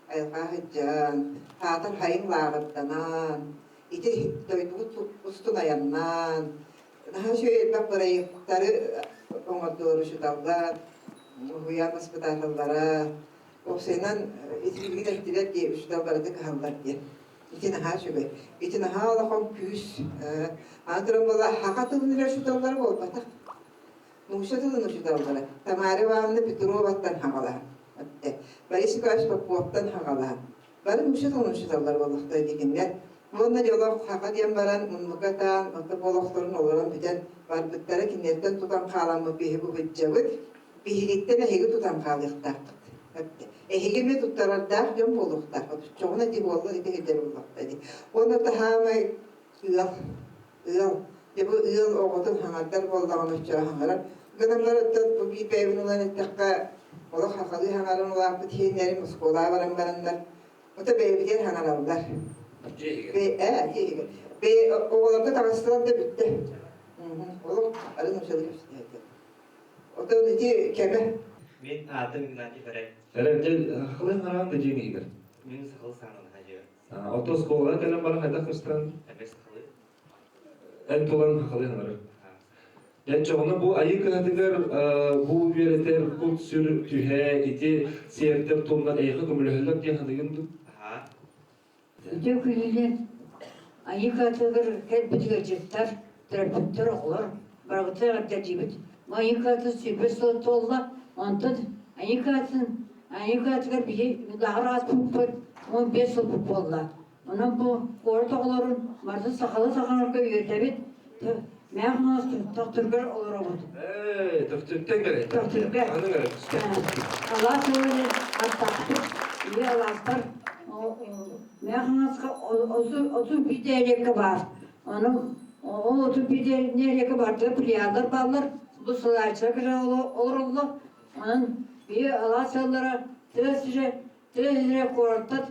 Speaker 14: айылҕа сылдьан, хаатар хайыҥ лааҕырданан, ити дойдубут устун айаннаан, наһаа үчүгэй элбэх бырайыактары оҥордулар учууталлар, уһуйаан баспытааталлара, уопсайынан итиригин эттилэр дии учуутал барыта кыһаллар диэн. Ити наһаа үчүгэй. Ити наһаа улахан күүс. Аны туран буола саха тылын эрэ учууталлара буолбатах. Нуучча тылын учууталлара Тамара Ивановна Петроваттан хаҕалаһан, Борис Николаевич Поповтан хаҕалаһан, бары нуучча тылын учууталлара буоллахтара дигиннэр. Уонна дьоло хаха диэн баран муннука ытаан, ото олохторун олорон бүтэн барбыттара кинилэртэн тутан хааламмыт биһи быһыддьабыт. Биһигиттэн эһиги тутан хаалыахтааххыт. Эһиги эмиэ туттарардаах дьон буолуохтааххыт. Чоҕун эти буолла, ити сирдэр буоллахта дии. Уонна таһаамай ыал ыал дьэ бу ыал оҕотун хаҥардар буоллаҕына оччоҕо хаҥарар гынан барыттан бу биир бэйэбин ылан эттэххэ олох хахалыы хаҥаран улааппыт иһиннэрим оскуолаҕа баран бараннар ото бэйэбитигэр хаҥараллар ээ бэйэ оҕолорго таҕыстылар да бүттэ олох арын учалыы кэпсэтээти отон ити кэмэ
Speaker 15: Мин аатым Игнатий Фарай.
Speaker 4: Эрэ, хахалыы хараан да дьиэҥ иһигэр.
Speaker 15: Мин сахалы саҥаран хадьыа.
Speaker 4: Ото оскуолаҕа кэлэн баран хайдах көстөн?
Speaker 15: Эмиэ сахалыы.
Speaker 4: Эн тулан сахалыы хаҥарар. Дьэ, чоҕуна бу айыы кыһатыгар бу үөрэтэр кут-сүр түһэ ити сиэрдэр туомнар эйиэхэ көмөлөһөллөр диэн саныыгын дуу?
Speaker 16: Үтүө күнүнэн айыы кыһатыгар кэлбит ыалдьыттар, төрөппүттэр, оҕолор барыбытын эҕэрдэлиибит. Бу айыы кыһатын 120 сыл туолла. Онтон айыы кыһатын айыы кыһатыгар биһи лааҕыр ааспыппыт 15 сыл буолла. Онон бу куорат оҕолорун барытын сахалыы саҥарарга үөрэтэбит. Мээх Төхтүргэр олоробут.
Speaker 4: Ээ, Төхтүртэн кэлэн.
Speaker 16: Төхтүргэ.
Speaker 4: Аны кэлэн.
Speaker 16: Алаас ыалы аттахпыт. Ийэ алаастар Мээх 31 нэһилиэккэ баар. Ону ол 31 нэһилиэккэ барыта филиаллар бааллар. Бу салайааччылар кэлэн олороллор. Онон ийэ алаас ыаллара тыа сирэ тыа сирэ куораттан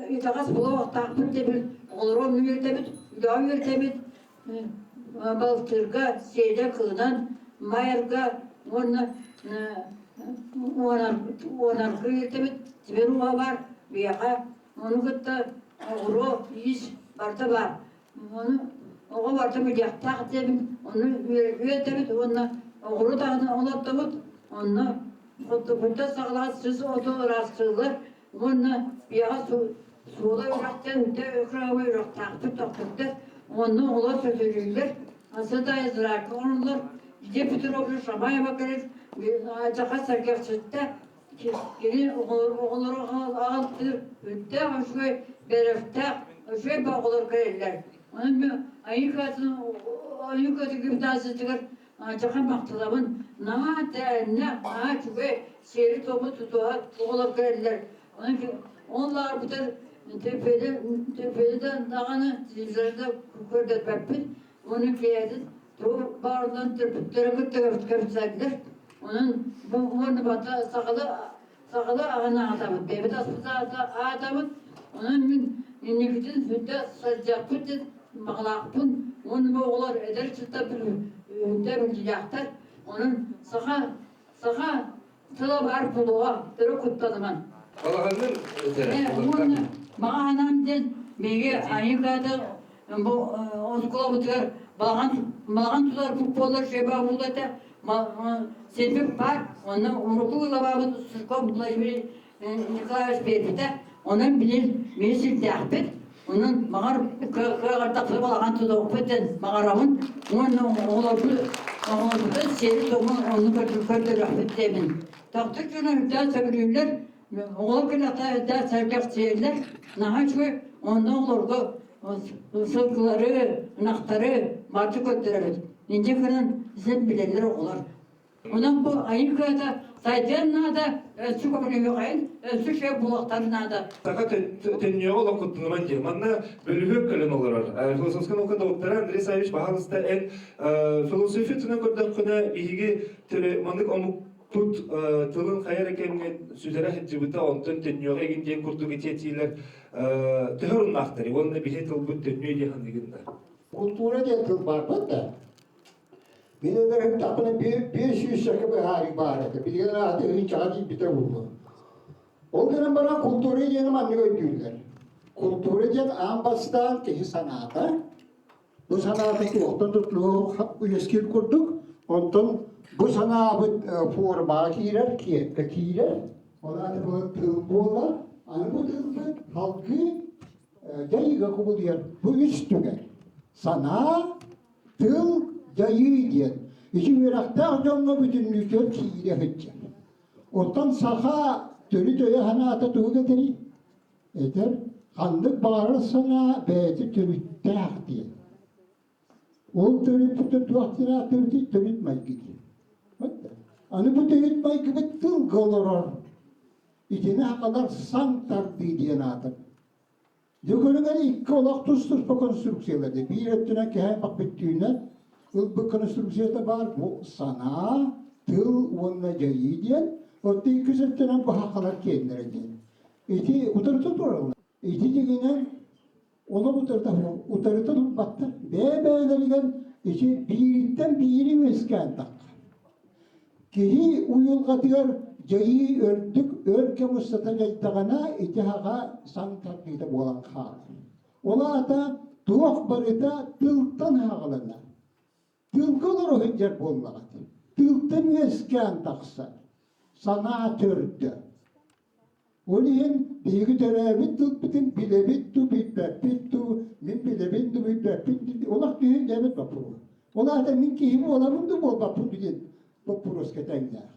Speaker 16: итэҕэс буолуохтаахпыт диэбит оҕолору онно үөрэтэбит, үлэҕэ үөрэтэбит, балтыырга, сиэдэ кылынан, майарга уонна уонарга үөрэтэбит, тимир уоһа баар, биһиэхэ ону кытта оҕуруо, иис барыта баар. Ону оҕо барыта билиэхтээх диэбин, ону үөрэтэбит уонна оҕуруо даҕаны олордобут, онно Хотугута саҕалаан сыс оту ыраастыыллар уонна биэҕэ суола үрэхтэн үтэ үкрэҕэ үрэхтээхпит тохтуктар уонна оҕолор сөтөлүүллэр Асадай зракка оҥороллор Лидия Петровна Шамаева кэлэн дьаха сэргэхситтэ кини оҕолору аҕалтыыр үрдээх үчүгэй бэлэхтээх үчүгэй оҕолор кэлэллэр онон мен айыы кыатын айыы кыатын гимназиятыгар Дьахан махтанабын, наһаа тээннэ, наһаа үчүгэй сиэри-туому тутуһа оҕолор кэлэллэр. Онон ол лаарбытар төппүөдэ төппүөдэ даҕаны телевизорга көрдөрбөппүт. Оны киэһэтин тугу баарынан төрөппүттэрэ кытта кэпсэтэллэр. Онон бу уонна бата сахалы сахалы аҕын аатабыт, бэйэбит аспыт аатабыт. Онон мин инникитин сүрдэ сылдьыахпыт диэн баҕалаахпын. Уонна бу оҕолор эдэр ыччаттар үрдэ билиилээхтэр. Онон саха саха тыла баар буолуоҕа, төрүт куттаныман.
Speaker 4: Балаҕаннын
Speaker 16: Уонна баҕа санаам диэн биһиги Айыыкаата бу оскуолабытыгар балаҕан балаҕан тутар буоллар шеба буолуо этэ. Силбик баар, онно урукку главабыт Сушков Владимир Николаевич биэрбитэ. Онон билин мин сирдээхпит. Онон баҕар кыаҕырдахпыт балаҕан тутуохпут диэн баҕарабын. Уонна оҕолорбут оҕолорбутун сиэри-туому онну көрдөрүөхпүт диэбин. Тохтор дьоно үрдээн сөбүлүүллэр, оҕолор күнэхтэ үрдээн сэргэхсийэллэр. Наһаа үчүгэй. Онно оҕолорго сылгылары, ынахтары барыта көрдөрөбүт. Инньэ гынан син билэллэр оҕолор. Онон бу айыы кыата сайдыан наада, өссө көмөлөһүөҕэйин, өссө үчүгэй буолуохтарын наада.
Speaker 4: Саха төннүөҕэ олох куттаныман диye. Манна бөлүһүөк кэлэн олорор. Философскай наука доктора Андрей Савич, баһаалыста эн философия өттүнэн көрдөххүнэ, биһиги маннык омукпут тылын хайа эрэ кэмҥэ сүтэрэ сылдьыбыта, онтон төннүөҕэ игин диэн курдук ити этиилэр төһө оруннаахтарый? Уонна биһи тылбыт төннүө диye саныыгын да?
Speaker 17: Култуура диэн тыл баарбыт да. Мин өлөрүмтэхпинэ 500 быһаарыы баар этэ. Билигин ааты ыһыынчаҕа тиийбитэ буолуо. Ол гынан баран култуура диэни маннык өйдүүллэр. Култуура диэн аан бастаан киһи санаата, бу санаата туохтан тутулуга үөскүүр курдук, онтон бу санаабыт формаҕа киирэр, киэпкэ киирэр, ол аата бу тыл буолар, аны бу тылбыт салгыы дьайыыга кубулуйар. Бу үс түгэн. Санаа, тыл, дьайыы диэн. Ити үөрэхтээх дьоҥҥо бүтүннүүтүгэр киирэ сылдьар. Оттон саха төрүт өйө-санаата тугу этэрий? Этэр, ханнык баҕарар санаа бэйэтэ төрүттээх диэн. Ол төрүппүтүн туох диэн ааттыыбытый? Төрүт майгы диэн. Аны бу төрүт майгыбыт тылга олорор. Итини сахалар саҥ тардыы диэн аатыр. Дьэ көрүҥэр икки олох тус-туспа конструкциялар. Биир өттүнэн кэһэйбэх бүттүүнэ ылбыт конструкцията баар бу санаа, тыл уонна дьайыы диэн. Оттон иккис өттүнэн бу сахалар киэннэрэ диэн. Ити утарыта тураллар. Ити дьиҥинэн олох утарыта утарыта турбаттар. Бэйэ-бэйэлэригэр ити биириттэн биири үөскээн таххар. Киһи уйулҕатыгар дьайыы үрдүк өр кэм устата дьайдаҕына ити аҕа саҥ тардыыта буолан хаалар. Ол аата туох барыта тылтан аҕаланар. Тылга олоро сылдьар буоллаҕа. Тылтан үөскээн тахсар. Санаа төрдө. Ол иһин биһиги төрөөбүт тылбытын билэбит дуу, билбэппит дуу, мин билэбин дуу, билбэппин дуу, олох киһи диэбит боппуруос. Ол аата мин киһи буолабын дуу, буолбаппын дуу диэн боппуруоска тэҥнээх.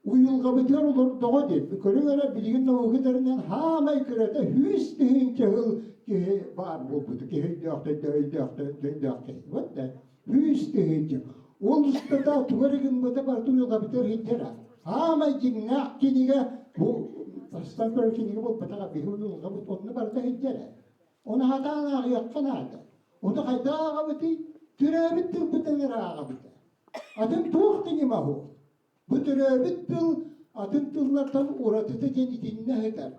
Speaker 17: Уйулҕабытыгар олордоҕо диэн, көрүҥ эрэ билигин наука тэринэн хаамай кырата сүүс тыһыынча сыл киһи баар буолбута, киһи өйдөөх, өйдөөх, өйдөөх киһи. Вот да. 100 тыһыынча. Ол устата тугу эрэ гыммыта барыта уйулҕабытыгар иһиллэр. Аамай дьиҥнээх кинигэ бу тастан көрөр кинигэ буолбатаҕа биһи уйулҕабыт онно барыта иһиллэр. Ону хатаан ааҕыахха наада. Ону хайдах ааҕабытый? Төрөөбүт тылбытын эрэ ааҕабыт. Атын туох да ньыма суох. Бу төрөөбүт тыл атын тыллартан уратыта диэн итиннэ сытар.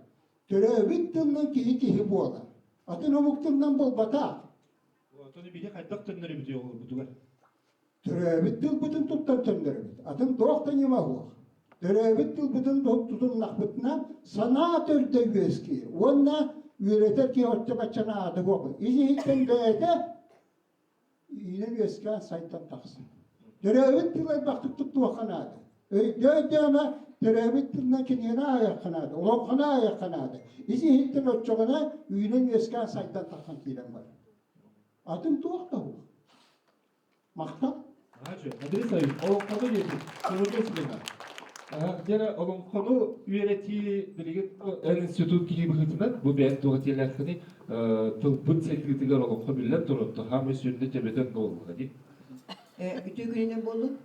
Speaker 17: Төрөөбүт тылынан киһи киһи буолар. Атын омук тылынан буолбатах.
Speaker 4: Оттон биһи хайдах төннөрөбүтүй оҕолорбутугар?
Speaker 17: Төрөөбүт тылбытын туттан төннөрөбүт. Атын туох да ньыма суох. Төрөөбүт тылбытын тутуннахпытына санаа төрдө үөскүүр уонна үөрэтэр киһи оччо-баччаны аата суох. Ис-иһиттэн бэйэтэ иинэн үөскээн сайдан тахсар. Төрөөбүт тыл элбэхтик туттуохха наада. Өйдөө-өйдөөмө төрөөбүт тылынан кинигэни ааҕыахха наада, олоҥхону ааҕыахха наада. Ис-иһиттэн оччоҕуна үүнэн үөскээн сайдан тахсан киирэн барар. Атын туох да суох. Махтал.
Speaker 4: Андрей Саввич, олоҥхону диэтин, сылыта Дьэ, олоҥхону үөрэтии билигин институт киһи быһыытынан бу бэйэн туох этиэлээххиний тылбыт сайдыытыгар олоҥхо биллэн турар хаамай сүрүнэ төбөтөн буоллаҕа дии.
Speaker 18: Үтүө күнүнэн буоллун.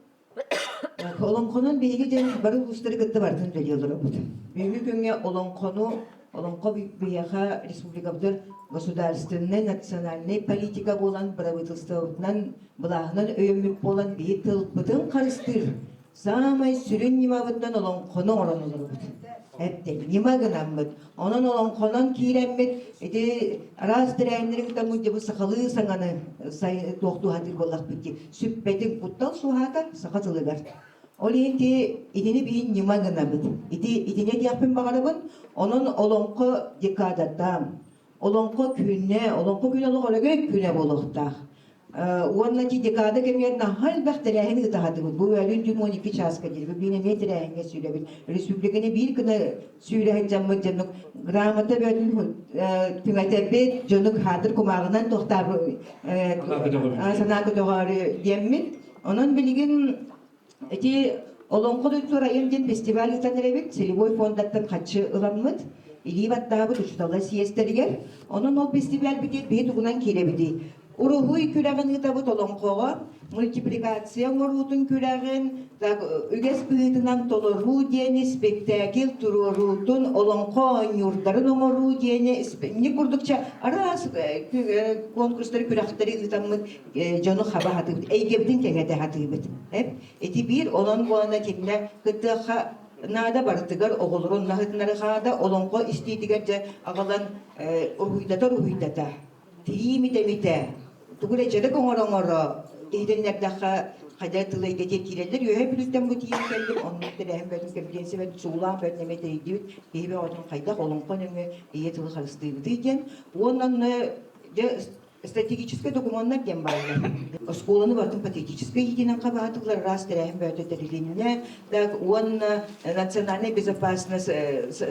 Speaker 18: Олоҥхонон биһиги дьэ бары улуустары кытта барытын үлэлии олоробут. Бүгүҥҥү күҥҥэ олоҥхону олоҥхо биһиэхэ республикабытыгар государственнай национальнай политика буолан бырабыыталыстыбабытынан былааһынан өйөммүт буолан биһи тылбытын харыстыыр Саамай сүрүн ньымабытынан олоҥхону оҥорон олоробут. Эптэ ньыма гынаммыт. Онон олоҥхонон киирэммит ити араас тэрээһиннэри кытаммыт дьэ бу сахалыы саҥаны туохтуу сатыыр буоллахпыт дии. Сүппэтин куттал суоһаата саха тылыгар. Ол иһин ти итини биһи ньыма гынабыт. Ити итини этиэхпин баҕарабын. Онон олоҥхо декадата, олоҥхо күнэ, олоҥхо күнэ олох өрөгөй күнэ буолуохтаах. Уонна ити декада кэмигэр наһаа элбэх тэрээһин ыытаһатыбыт. Бу өлүүн түн 12 чааска диэри биир эмиэ тэрээһиҥҥэ сүүрэбит. Республиканы биир гына сүүрэ сылдьаммыт дьонук грамота бөтүн түҥэтэбит, дьонук хаатыр кумааҕынан туохтаабы санаа көтөҕөөрү диэммит. Онон билигин ити Олоҥхо дойдутугар айан диэн фестиваль ыытан эрэбит. Целевой фондаттан хаччы ыламмыт, илии баттаабыт учууталлар съезтэригэр. Онон ол фестивальбитигэр биһи тугунан киирэбитий? Уруһуй күрэҕин ыытабыт олоҥхоҕо, мультипликация оҥоруутун күрэҕин, так, үгэс быһыытынан толоруу диэни, спектакль туруоруутун, олоҥхо оонньуурдарын оҥоруу диэни, инник курдукча араас конкурстары, күрэхтэри ыытаммыт дьону хаба сатыыбыт, эйгэбитин кэҥэтэ сатыыбыт. Ити биир онон буолана кинилэр кыттыахха наада барытыгар оҕолорун наһытынары хаада олоҥхо истиитигэр дьэ аҕалан уруһуйдатар уруһуйдата тирии митэ-митэ тугу эрэ дьарык оҥоро-оҥоро иһитиннэрдэххэ хайа тыл эйгэтигэр киирэллэр үөһэ бүлүүттэн бу тиийэн кэллим оннук тэрээһин бөтүн конференция бөтүн суулаах бөтүн эмиэ тэрийдибит киһи бөҕөтүн хайдах олоҥхо нөҥүө ийэ тылы харыстыыбытый диэн уонна онно дьэ Стратегическай докумуоннар диэн бааллар. Оскуоланы барытын патриотическай иитинэн хабаатылар, араас тэрээһин бөҕөтө тэрилиннэ. Так, уонна национальная безопасность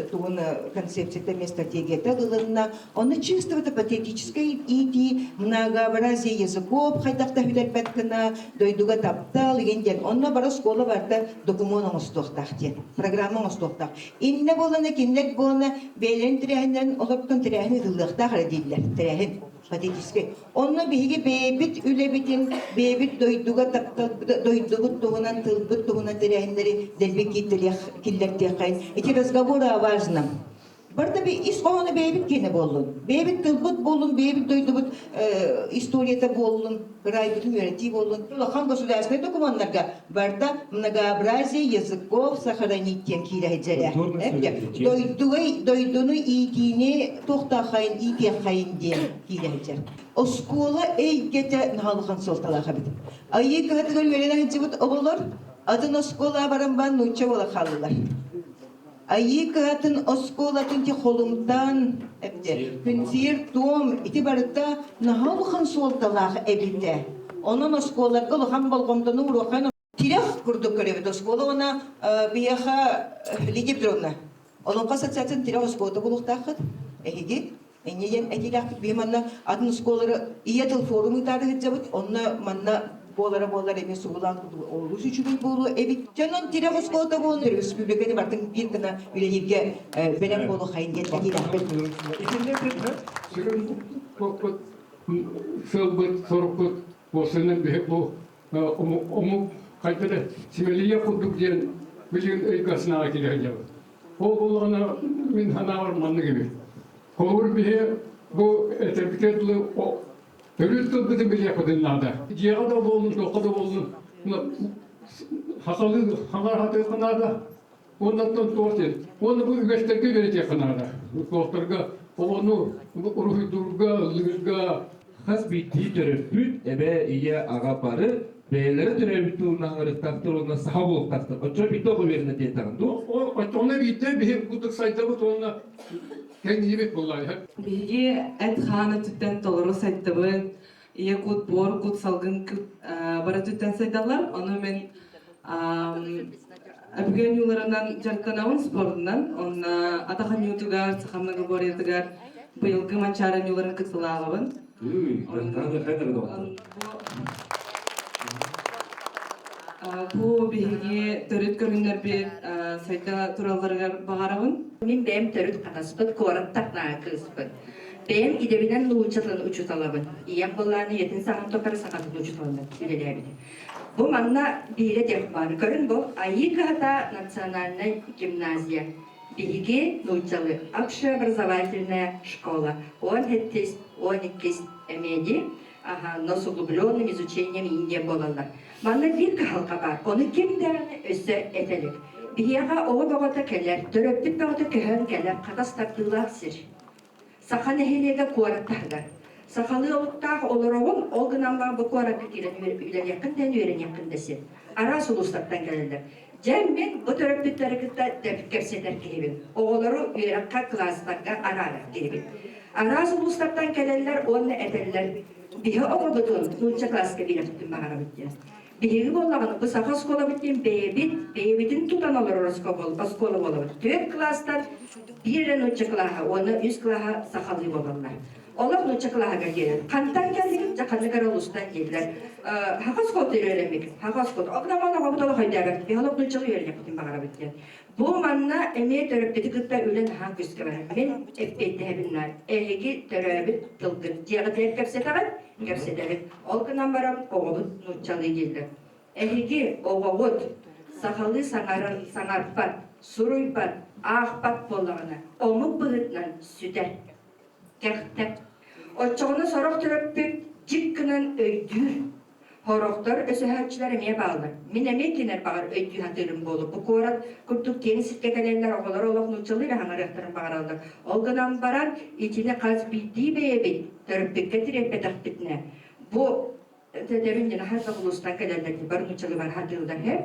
Speaker 18: тугун концепцията эмиэ стратегията ылынна. Онно чисто это патриотическай иитии, многообразие языков хайдах да сүтэрбэт гына, дойдуга таптал игин диэн. Онно бары оскуола барыта докумуон оҥостуохтаах диэн, программа оҥостуохтаах. Иннэ буолана кинилэр буолана бэйэлэрин тэрээһиннэрин олортон тэрээһин ыытыллыахтаах эрэ дииллэр. Тэрээһин патетическай. Онно биһиги бэйэбит үлэбитин, бэйэбит дойдуга таптал, дойдубут туһунан, тылбыт туһунан тэрээһиннэри дэлби киллэртиэххэйин. Эти разговоры о важном. Барыта ис хоһооно бэйэбит киэнэ буоллун. Бэйэбит тылбыт буоллун, бэйэбит дойдубут историята буоллун, кыраайбытын үөрэтии буоллун. Улахан государственнай докумуоннарга барыта многообразие языков сохранить диэн киирэ сылдьар. Дойдугай дойдуну иитиини туохтааххайын иитиэххэйин диэн киирэ сылдьар. Оскуола эйгэтэ наһаа улахан суолталаах эбит. Айыы кыһатыгар үөрэнэ сылдьыбыт оҕолор атын оскуолаҕа баран баран нуучча буола хааллылар. Айыы кыһатын оскуолатын ти холумтан күнсиир туом ити барыта наһаа улахан суолталаах эбитэ. Онон оскуоларга улахан болҕомтону уруоххайын тирэх курдук көрөбүт оскуола уонна биһиэхэ Лидия Петровна Олоҥхо ассоциациятын тирэх оскуолата буолуохтааххыт эһиги Инньэ диэн этиилээхпит биһи манна атын оскуолалары ийэ тыл форум ыытаары сылдьабыт онно манна буолара буоллар эмиэ сугулаан олус үчүгэй буолуо эбит. Дьонон тирэх оскуолата буолан өрөспүүбүлүкэни бартын биир гына үлэлииргэ бэлэм буолуоххайын диэн этиилээхпит.
Speaker 19: Сүрүн сыалбыт, сорукпут уопсайынан биһи бу омук хайда да симэлийэ курдук диэн билигин өйгө-санааҕа киирэ сылдьабыт. Ол буоллаҕына мин санаабар маннык эбит. Холобур биһи бу этэрбитигэр дылы төрүт тылбытын билиэхпитин наада. Дьиэҕэ да буоллун, туохха да буоллун сахалыы хаҥар хатыахха наада. Уоннаттан туох диэн. Уонна бу үгэстэргэ үөрэтиэххэ наада. Туохтарга оҕону уруһуйдуурга, ыллыырга.
Speaker 4: Хас биирдии төрөппүт, эбээ, ийэ, аҕа бары бэйэлэрэ төрөөбүт тылынан ыҥырыктаахтар уонна саха буолуохтаахтар. Оччо биирдэ оҕо үөрэнэ диэтэҕин дуо?
Speaker 19: Оччоҕуна биирдэ биһи курдук сайдабыт уонна кэҥиибит буоллаҕа.
Speaker 6: Биһиги эт-хаан өттүттэн толору сайдабыт, ийэ кут, буор кут, салгын кут бары өттүттэн сайдаллар. Ону мин өбүгэ ньууларынан дьарыктанабын спордунан. Онно атах анньуутугар, саха многоборьетыгар быйылгы Манчаары ньууларын кыттылааҕабын. Бу биһиги төрүт көрүҥнэрбит сайда туралларыгар баҕарабын.
Speaker 12: Мин бэйэм төрүт хатаспыт куораттан кыыспын. Бэйэм идэбинэн нуучча тылын учууталабын. Ийэм былааны ийэтин саҥан тухары саха тылын учууталынан үлэлээбитэ. Бу манна биирэ диэх баар. Көрүн бу Айыы кыһата национальнай гимназия. Биһиги нууччалыы общеобразовательная школа. Он хэттис, он иккис эмиэди, но с углубленным изучением Индия буолаллар. Манна биир кыһалҕа баар, ону ким даҕаны өссө этэлик. Биһиэхэ оҕо бөҕөтө кэлэр, төрөппүт бөҕөтө көһөн кэлэр, хатас тардыылаах сир. Саха нэһилиэгэ куорат таһыгар. Сахалыы олуктаах олороҕун, ол гынан баран бу куоракка киирэн үлэлиэххин да үөрэниэххин да син. Араас улуустартан кэлэллэр. Дьэ, мин бу төрөппүттэри кытта кэпсэтэр киһибин. Оҕолору үөрэххэ, кылаастарга араарар киһибин. Араас улуустартан кэлэллэр уонна этэллэр, биһи оҕобутун нуучча кылааска биэрэхпитин баҕарабыт диэн. Биһиги буоллаҕына бу саха оскуолабыт диэн бэйэбит, бэйэбитин тутан олорор оскуола буолабыт. Түөрт кылаастан Биир эрэ нуучча кылааһа уонна үс кылааһа сахалыы буолаллар. Олох нуучча кылааһыгар киирэн, хантан кэллигит, дьэ ханнык эрэ улуустан дииллэр. Хаха оскуолата үөрэммит, хаха оскуолата. Огнаман оҕобут олох өйдөөбөт, биһи олох нууччалыы үөрэниэхпитин баҕарабыт диэн. Бу манна эмиэ төрөппүтү кытта үлэ наһаа күүскэ барар. Мин эппиэттэһэбин наар. Эһиги төрөөбүт тылгыт дьиэҕитигэр кэпсэтэҕит, кэпсэтэбит. Ол гынан баран оҕобут нууччалыы дииллэр. Эһиги оҕоҕут сахалыы саҥарар, саҥарбат, суруйбат, аахпат буоллаҕына, омук быһыытынан сүтэр, кэхтэр. Оччоҕуна сорох төрөппүт дьик гынан өйдүүр. Сорохтор өсөһөөччүлэр эмиэ бааллар. Мин эмиэ кинилэр баҕар өйдүү сатыырым буолуо. Бу куорат курдук киэҥ сиргэ кэлэллэр, оҕолор олох нууччалыы эрэ саҥарыахтарын баҕараллар. Ол гынан баран итини хас биирдии бэйэбит төрөппүккэ тириэрпэтэхпитинэ, бу Тэтэбин диэн хас да улуустан кэлэллэр бар нууччалыы бар хатыыллар һэ.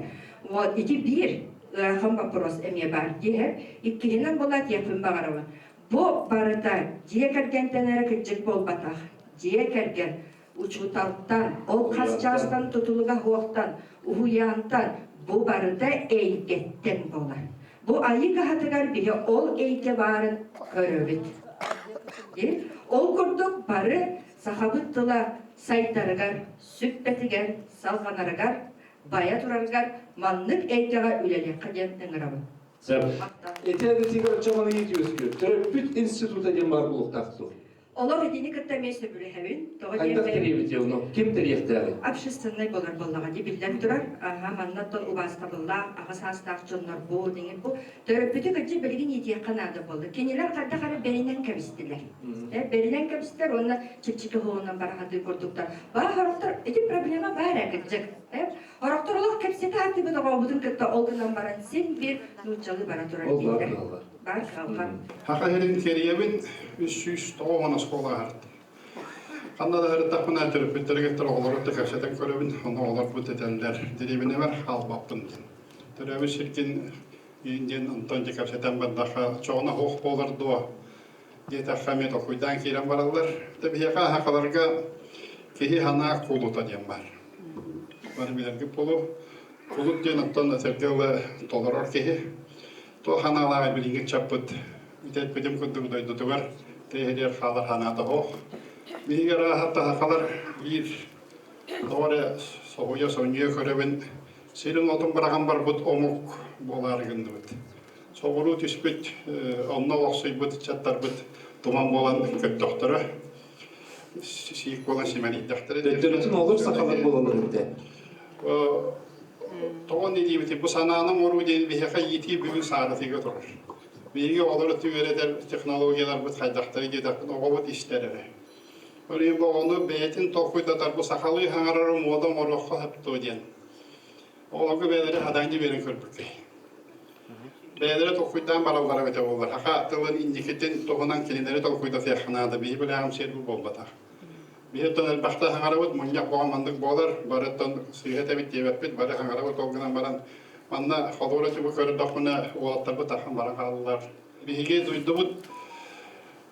Speaker 12: Вот ити биир ыарахан вопрос эмиэ баар диэһэ. Иккиһинэн буолаат диэхпин баҕарабын. Бу барыта дьиэ кэргэнтэн эрэ кырдьык буолбатах. Дьиэ кэргэн учууталтан, ол хас чаастан тутулуга суохтан, уһуйаантан бу барыта эйгэттэн буолар. Бу айыы кыһатыгар биһи ол эйгэ баарын көрөбүт. Ол курдук бары сахабыт тыла сайдарыгар, сүппэтигэр, салҕанарыгар, байа турарыгар маннык эйгэҕэ үлэлиэххэ диэн ыҥырабын.
Speaker 4: Сөп. Ити эбитигэр оччоҕуна үөскүүр. Төрөппүт института диэн баар буолуохтаах дуо?
Speaker 12: Олох итини кытта эмиэ сөбүлэһэбин. Тоҕо
Speaker 4: Хайдах тэрийэбит ону? Ким тэрийиэхтээҕий?
Speaker 12: Общественнай буолар буоллаҕа дии биллэн турар. Аха, манна оттон убаастабыллаах, аҕа саастаах дьоннор бу, деңин бу. Төрөппүтү кырдьык билигин иитиэххэ наада буолла. Кинилэр хайдах эрэ бэринэн кэбистилэр. Бэринэн кэбистилэр уонна чэпчэки оһоҕунан барахатыы курдуктар. Баа сорохтор ити проблема баар ээ кырдьык. Сорохтор олох кэпсэтэ сатыыбыт оҕобутун кытта ол гынан баран син биир нууччалыы бара турар дииллэр. Баар кыһалҕа.
Speaker 20: Саха сирин кэрийэбин 390 оскуола аһарт. Ханна да сырыттахпына төрөппүттэригэр оҕолору кытта кэпсэтэн көрөбүн, онно оҕолорбут этэллэр, дэриэбинэбэр хаалбаппын диэн. Төрөөбүт сиргин диэн онтон дьэ кэпсэтэн бардахха, чоҕуна суох буолар дуо диэтэххэ эмиэ толкуйдаан киирэн бараллар. Дэ биһиэхэ сахаларга киһи санаа кулута диэн баар. Бары билэргит буолуо. Кулут диэн оттон этэргэ ыла толорор киһи. Туох санаалааҕый билиҥҥи ыччаппыт эппитим курдук дойдутугар тиэһэлиэр хаалар санаата суох. Биһиги арааһа сахалар биир тоҕо эрэ соһуйа сонньуйа көрөбүн сирин отун быраҕан барбыт омук буолаары гынныбыт. Соҕуруу түспүт, онно олохсуйбут ыччаттарбыт туман буолан көттөхтөрө, сиик буолан симэлийдэхтэрэ.
Speaker 4: Төттөрүтүн олус сахалар буолаллар этэ.
Speaker 20: Тоҕо не диэбити, бу санааны оҥоруу диэн биһиэхэ иитии бүгүн сааратыыга турар. Биһиги оҕолору үөрэтэр технологияларбыт хайдахтарый диэтэхпин оҕобут истэр эрэ. Ол иһин бу оҕону бэйэтин толкуйдатар бу сахалыы саҥарары муода оҥоруохха сөп дуо диэн. Оҕолорго бэйэлэрэ хадаан биэрэн көрбүккэй. Бэйэлэрэ толкуйдаан бараллара эбитэ буоллар, саха тылын инникитин туһунан кинилэри толкуйдатыахха наада, биһи билээҕим сиэр бу буолбатах. Биһи оттон элбэхтэ саҥарабыт, мунньах буолан маннык буолар, барыттан сыыһа этэбит диэбэппит, бары саҥарабыт ол гынан баран манна холуора түбү көрдөхпүнэ уолаттарбыт ахан баран хааллылар. Биһиги дойдубут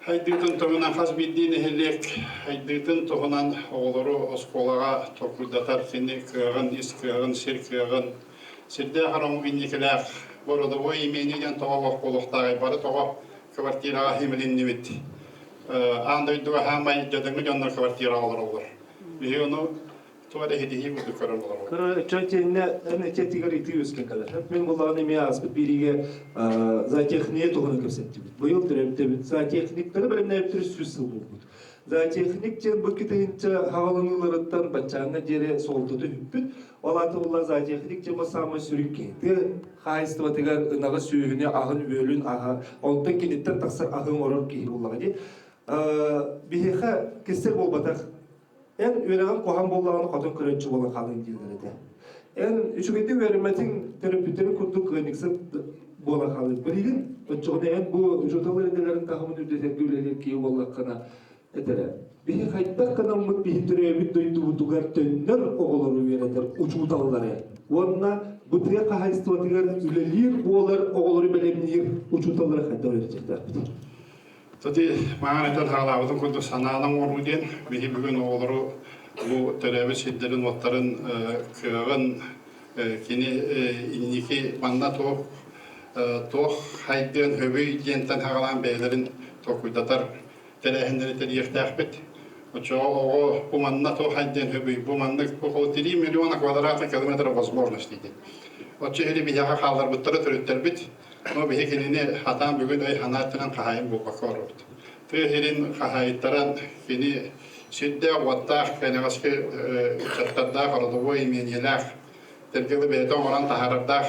Speaker 20: Хайдыытын туһунан хас биирдии нэһилиэк хайдыытын туһунан оҕолору оскуолаҕа толкуйдатар кини кыаҕын, ис кыаҕын, сир кыаҕын, сирдээх эрэ омук инникилээх бородовой имение диэн тоҕо олох буолуохтааҕый бары тоҕо квартираҕа химилиннибит. Аан дойдуга хаамай дьадаҥы дьоннор квартираҕа олороллор. Биһиги ону Туох эрэ иһитиһии курдук көрөн олоробут.
Speaker 4: Кыра чэ эн этиэтигэр ити үөскэн кэлэр. Мин буллаҕын эмиэ ааспыт биэриигэ зоотехния туһунан кэпсэттибит. Быйыл төрөөбүт зоотехниктары бэлэмнээбиттэр 100 сыл буолбут. Зоотехник диэн бу китыһынча хаҕаланыыларыттан баччааҥҥа диэри суолтата үппүт. Ол аата буолла зоотехник диэн саамай сүрүн киһи. Тыа хаһаайыстыбатыгар ынаҕы сүөһүнү аһын-үөлүн аһа, онтон киниттэн тахсар аһы оҥорор киһи буоллаҕа дии. Биһиэхэ кистэл буолбатах Эн үөрэҕин куһаҕан буоллаҕына хотун көрөөччү буолан хаалыаҥ дииллэр этэ. Эн үчүгэйдик үөрэммэтиҥ төрөппүттэриҥ курдук ыанньыксыт буолан хаалыаҥ. Билигин оччоҕуна эн бу учууталлар идэлэрин таһымын үрдэтэргэ үлэлиир киһи буоллаххына этэрэ. Биһи хайдах гынаммыт биһи төрөөбүт дойдубутугар төннөр оҕолору үөрэтэр учууталлары уонна бу тыа хаһаайыстыбатыгар үлэлиир буолар оҕолору бэлэмниир учууталлары хайдах үөрэтиэхтээхпитий?
Speaker 20: Ити маҥан этэн саҕалаабытым курдук санааны оҥоруу диэн биһи бүгүн оҕолору бу төрөөбүт сирдэрин-уоттарын кыаҕын кини инники манна туох туох хайдыан хөбүй диэнтэн хаҕалаан бэйэлэрин толкуйдатар тэрээһиннэри тэрийиэхтээхпит. Оччоҕо оҕо бу манна туох хайдыан хөбүй, бу маннык около 3 миллиона квадратных километров возможностей диэн. Оччо иһили биһиэхэ хаалларбыттара төрүттэрбит, но биһи кинини хатаан бүгүн өй санаа өттүнэн хаһаайын буолбакка олоробут. Тыа сирин хаһаайыттара кини сирдээх уоттаах кэнэҕэски ыччаттардаах родовой имениелээх тэргили бэйэтэ оҥорон таһаарардаах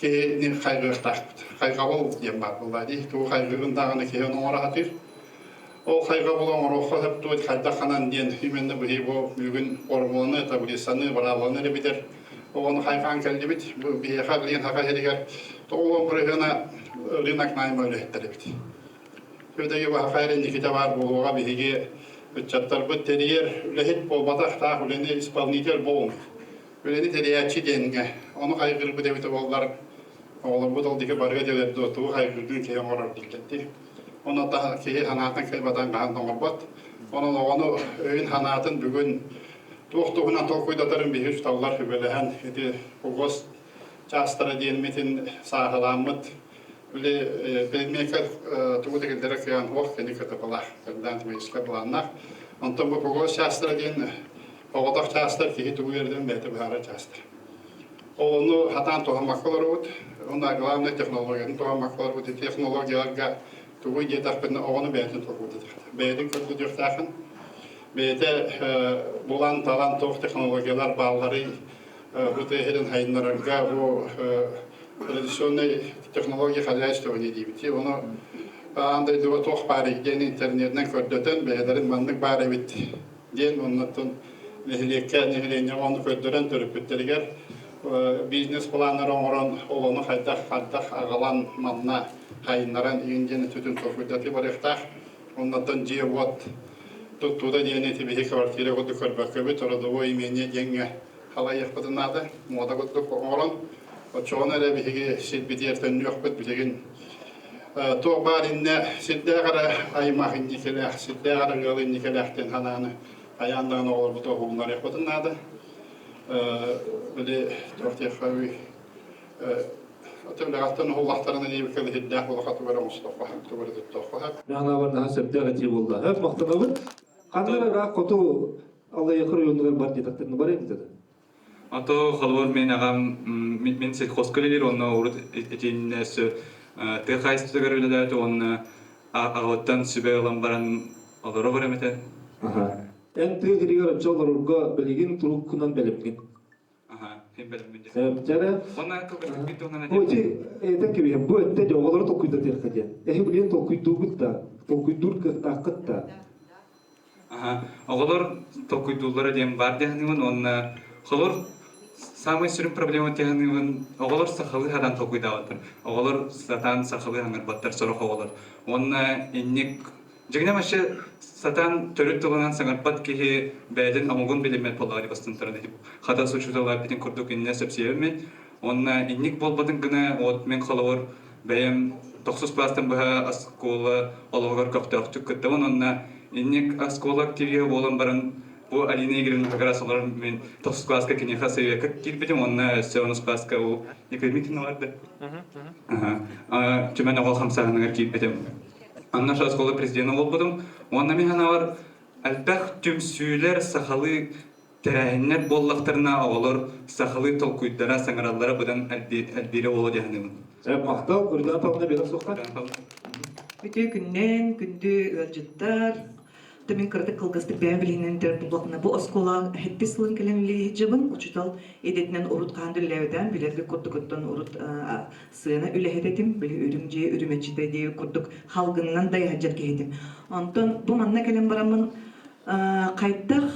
Speaker 20: киһини хайҕыахтаахпыт. Хайҕабыл диэн баар буолла дии. Тугу хайҕыырын даҕаны киһи ону оҥоро сатыыр. Ол хайҕабылы оҥоруохха сөп дуо, хайдах ханан диэн именно быһыы бу бүгүн формуланы, таблицаны, быраабыланы эрэ билэр оҕону хайҕаан кэллибит. Бу биһиэхэ билигин саха сиригэр 90 бырыһыана рынок найма үлэһиттэр эбит. Үөдэги баһаха эрэ инникитэ баар буолуоҕа биһиги ыччаттарбыт тэрийэр үлэһит буолбатах таах үлэни исполнитель буолуҥ. Үлэни тэрийээччи диэҥҥэ ону хайгыырбыт эбитэ буоллар оҕолорбут ол диэки барыа диэлэр дуо тугу хайгыыргын киһи оҥорор дииллэр Оны киһи санаатын кыайбатан хаһан да оҥорбот. Онон оҕону өйүн санаатын бүгүн туох туһунан толкуйдатарын биһи учууталлар сүбэлэһэн ити угос чаастара диэммитин сааһылааммыт били предмеккэ тугу да киллэрэ кыайан суох кини КТП-лаах кандидат магистр былааннаах. Онтон бу погос чаастара диэн оҕотох чаастар киһи тугу үөрдэн бэйэтэ быһаарар чаастар. Ол ону хатаан туһаммакка олоробут. Уонна главное технологияны туһаммакка олоробут. Технологияларга тугу диэтэхпинэ оҕону бэйэтин толкуйдатыахтаах. Бэйэтин көрдөрүөхтээхин. Бэйэтэ булан-талан туох технологиялар баалларый бу тыа хайыннарарга бу традиционный технология хозяйствования диибит. Ону аан дойдуга туох баар диэн интернетинэн көрдөтөн бэйэлэрин маннык баар эбит диэн оннуттан нэһилиэккэ нэһилиэнньэҕэ ону көрдөрөн төрөппүттэригэр бизнес-планнары оҥорон ол ону хайдах хайдах аҕалан манна хайыннаран иҥин диэн өттүтүн толкуйдатыы барыахтаах. Оннуттан дьиэ-уот туттуута диэн ити биһи квартира курдук көрбөккөбүт, родовой имение диэҥҥэ халайыахпытын наада, муода курдук оҥорон, оччоҕуна эрэ биһиги сирбитигэр төннүөхпүт билигин туох баар иннэ сирдээх эрэ аймах инникилээх, сирдээх эрэ ыал инникилээх диэн санааны хайаан даҕаны оҕолорбутугар уһугуннарыахпытын наада. Били туох диэххэ Үлэҕиттэн уһуллахтарына диэбиккэ сирдээх улахатыгар оҥостуохха, тугу эрэ туттуохха.
Speaker 4: Мин наһаа сөптөөх этии буолла. Өп махтанабыт. Ханна эрэ ыраах хоту Аллайыаха оройуонугар бар диэтэхтэринэ бар эбит
Speaker 7: Ото холобур мен аҕам мен сельхозка үлэлиир уонна урут итиннэ өссө тыа хаһаайыстыбатыгар үлэлээт уонна аҕабыттан сүбэ ылан баран олоро барам этэ.
Speaker 4: Эн тыа сиригэр оччо олорорго билигин туруккунан бэлэмҥин. Дьэ Бу ити этэн кэбиһэн бу өттө дьэ оҕолору толкуйдатыахха диэн. Эһи билигин толкуйдуугут да, толкуйдуур кыахтааххыт да.
Speaker 7: Оҕолор толкуйдууллара диэн баар диэханыыбын уонна холор самый сүрүн проблема диэханыыбын оҕолор сахалыы сатаан толкуйдаабаттар. Оҕолор сатаан сахалыы хаҥырбаттар сорох оҕолор. Уонна инник Дьиҥинэ вообще сатаан төрүт тылынан саҥарбат киһи бэйэтин омугун билиммэт буоллаҕа бастан туран хатас учуутала эппитин курдук иннэ сөпсүйэбин мин. Уонна инник буолбатын гына вот мин холобур бэйэм тохсус класстан быһа оскуола олоҕугар көхтөөхтүк кыттабын уонна инник оскуола активиһа буолан баран бу Алина Игоревна как раз олорон мин тохсус класска киниэхэ советка киирбитим уонна өссө онус класска ол Екатерина барды. Түмэн оҕо хамсааһыныгар киирбитим. Анна оскуола президена буолбутум. Уонна мин санаабар элбэх түмсүүлэр сахалыы тэрээһиннэр буоллахтарына оҕолор сахалыы толкуйдара, саҥараллара быдан элбиирэ буолуо дии саныыбын.
Speaker 4: Махтал, Ульяна Павловна биэрэ суохха.
Speaker 21: Үтүө күннэн, күндү ыалдьыттар, То мин кыратык кылгастык бэйэм билиһинэн буллахпына бу оскуола хэттис сылын кэлэн үлэлии сылдьабын. Учуутал идэтинэн урут хаан да үлэлээбитим, билэргэ курдук оттон урут сыана үлэһит этим, били үрүҥ дьиэ үрүмэччитэ диэбит курдук халгынынан да сылдьар киһитим. Онтон бу манна кэлэн бараммын хайдах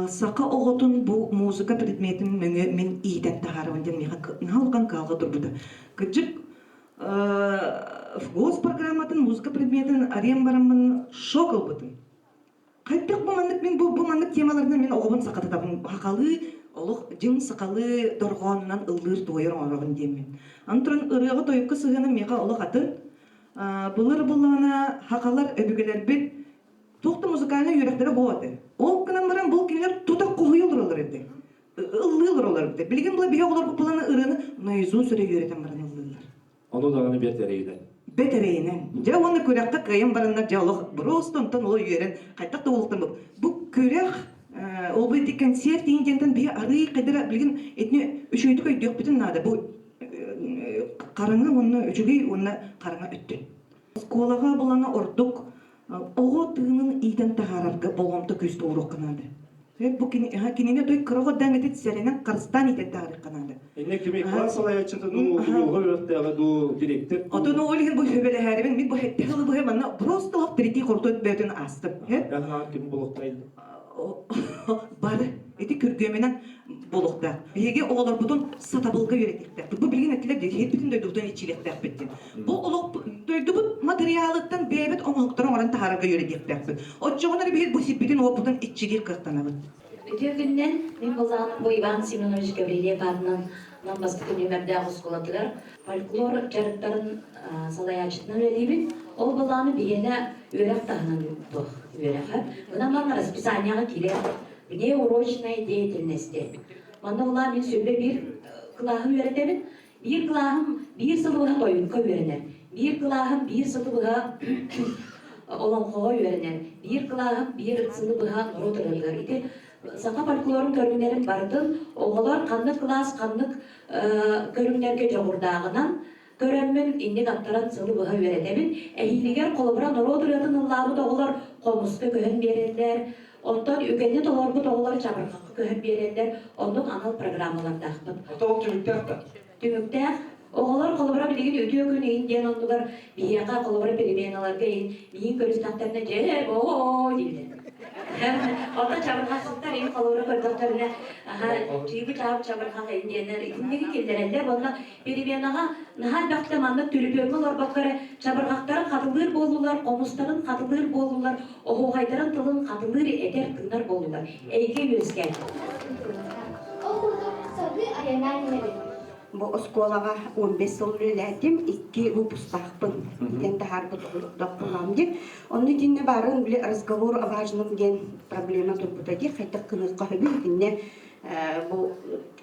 Speaker 21: саха оҕотун бу музыка предметин мөҥө мин иитэн таһаарабын диэн миэхэ наһаа улахан кыһалҕа турбута. Кырдьык ФГОС программатын музыка предметин арыйан бараммын шок ылбытым. Хайдах бу маннык мин бу, бу маннык темаларынан мин оҕобун сахатытабын. Сахалыы олох дьиҥ сахалыы дорҕоонунан ыллыыр туойар оҥоробун диэммин. Аны туран ырыаҕа тойукка сыһыаным миэхэ олох атын. Былыр буллаҕына сахалар өбүгэлэрбит туох да музыкальнай үөрэхтэрэ буо этэ. Ол гынан баран бұл кинилэр тута хоһуйа олороллор этэ. Ыллыы олороллор эбит. Билигин була биһи оҕолорбут булан ырыаны наизусть эрэ үөрэтэн баран ыллыыллар.
Speaker 4: Ону даҕаны бэрт эрэйинэн.
Speaker 21: Бэрт эрэйинэн. Дьэ уонна күрэххэ кыайан бараннар дьэ олох просто онтон олох үөрэн хайдах да уолуктан бу күрэх ол бу ити концерт иһин диэнтэн биһи арыый хайдара билигин итини үчүгэйдик өйдүөхпүтүн наада бу хараҥа уонна үчүгэй уонна хараҥа өттүн. Оскуолаҕа булана ордук оҕо тыынын иитэн таһаарарга болҕомто күүскэ ууруохха наада. Бу кинини той кыра оҕо сэрэнэн харыстаан иитэн таһаарыахха наада.
Speaker 4: Инне кими класс салайааччыта дуу, уйулҕа үөрэхтээҕэ дуу, директор
Speaker 21: Отон ол иһин бу сөбэлэһээрибин мин бу хэтте хылы быһа манна просто олох тиритии хорутун бөтүн аастым.
Speaker 4: Ким булуохтайын?
Speaker 21: Бары ити күргүөмүнэн буолуохтаах. Биһиги оҕолорбутун сатабылга үөрэтиэхтээхпит. Бу билигин этилэр дии, дойдубутун иччилиэхтээхпит диэн. Бу олох дойдубут матырыйаалыттан бэйэбит оҥоһуктары оҥорон таһаарарга үөрэтиэхтээхпит. Оччоҕуна эрэ биһиги бу сирбитин-уоппутун иччилиир кыахтанабыт.
Speaker 1: Үтүө күнүнэн, мин былааным бу Иван Семенович Гаврильев аатынан Нам бастакы нүөмэрдээх оскуолатыгар фольклор дьарыктарын салайааччытынан үлэлиибин. Ол былааны биһиэнэ үөрэх таһынан туох үөрэхэ. Мына манна расписанияҕа киирэр внеурочной деятельности. Манна улаан мин сүрбэ биир кылааһы үөрэтэбин. Биир кылааһым биир сылы быһа тойукка үөрэнэр. Биир кылааһым биир сылы быһа олоҥхоҕо үөрэнэр. Биир кылааһым биир сылы быһа норуот ырыатыгар. Ити саха фольклорун көрүҥнэрин барытын оҕолор ханнык кылаас ханнык көрүҥнэргэ дьоҕурдааҕынан көрөммүн инник аттаран сылы быһа үөрэтэбин. Эһиилигэр холобура норуот ырыатын ыллаабыт оҕолор хомуска көһөн биэрэллэр. Онтон үгэни толорбут оҕолор чабырҕахха көһөн биэрэллэр. Оннук анал программалардаахпыт.
Speaker 4: Ото ол түмүктээх да?
Speaker 1: Түмүктээх. Оҕолор холобура билигин үтүө күн иһин диэн оннугар биһиэхэ холобура переменаларга иһин миин көрүстэхтэринэ дьэ оо дииллэр. Онтон чабырҕахсыттар иһин холобура көрдөхтөрүнэ аха чыыбы-чаап чабырҕах иһин диэннэр итинниги киллэрэллэр уонна переменаҕа наһаа элбэхтэ маннык түрүпүөҥҥэ олорбокко эрэ чабырҕахтарын хатылыыр буоллулар, хомустарын хатылыыр буоллулар, оһуохайдарын тылын хатылыыр этэр тыынар буоллулар. Эйгэ үөскээн.
Speaker 22: Ол курдук салгыы айаннаан иһэбин.
Speaker 23: Бу оскуолаҕа 15 сыл үлэлээтим, икки выпустаахпын диэн таһаарбыт олохтоох диэн. Онно итиннэ баарын били разговор о важном диэн проблема турбута дии, хайдах гыныахха сөбүй итиннэ бу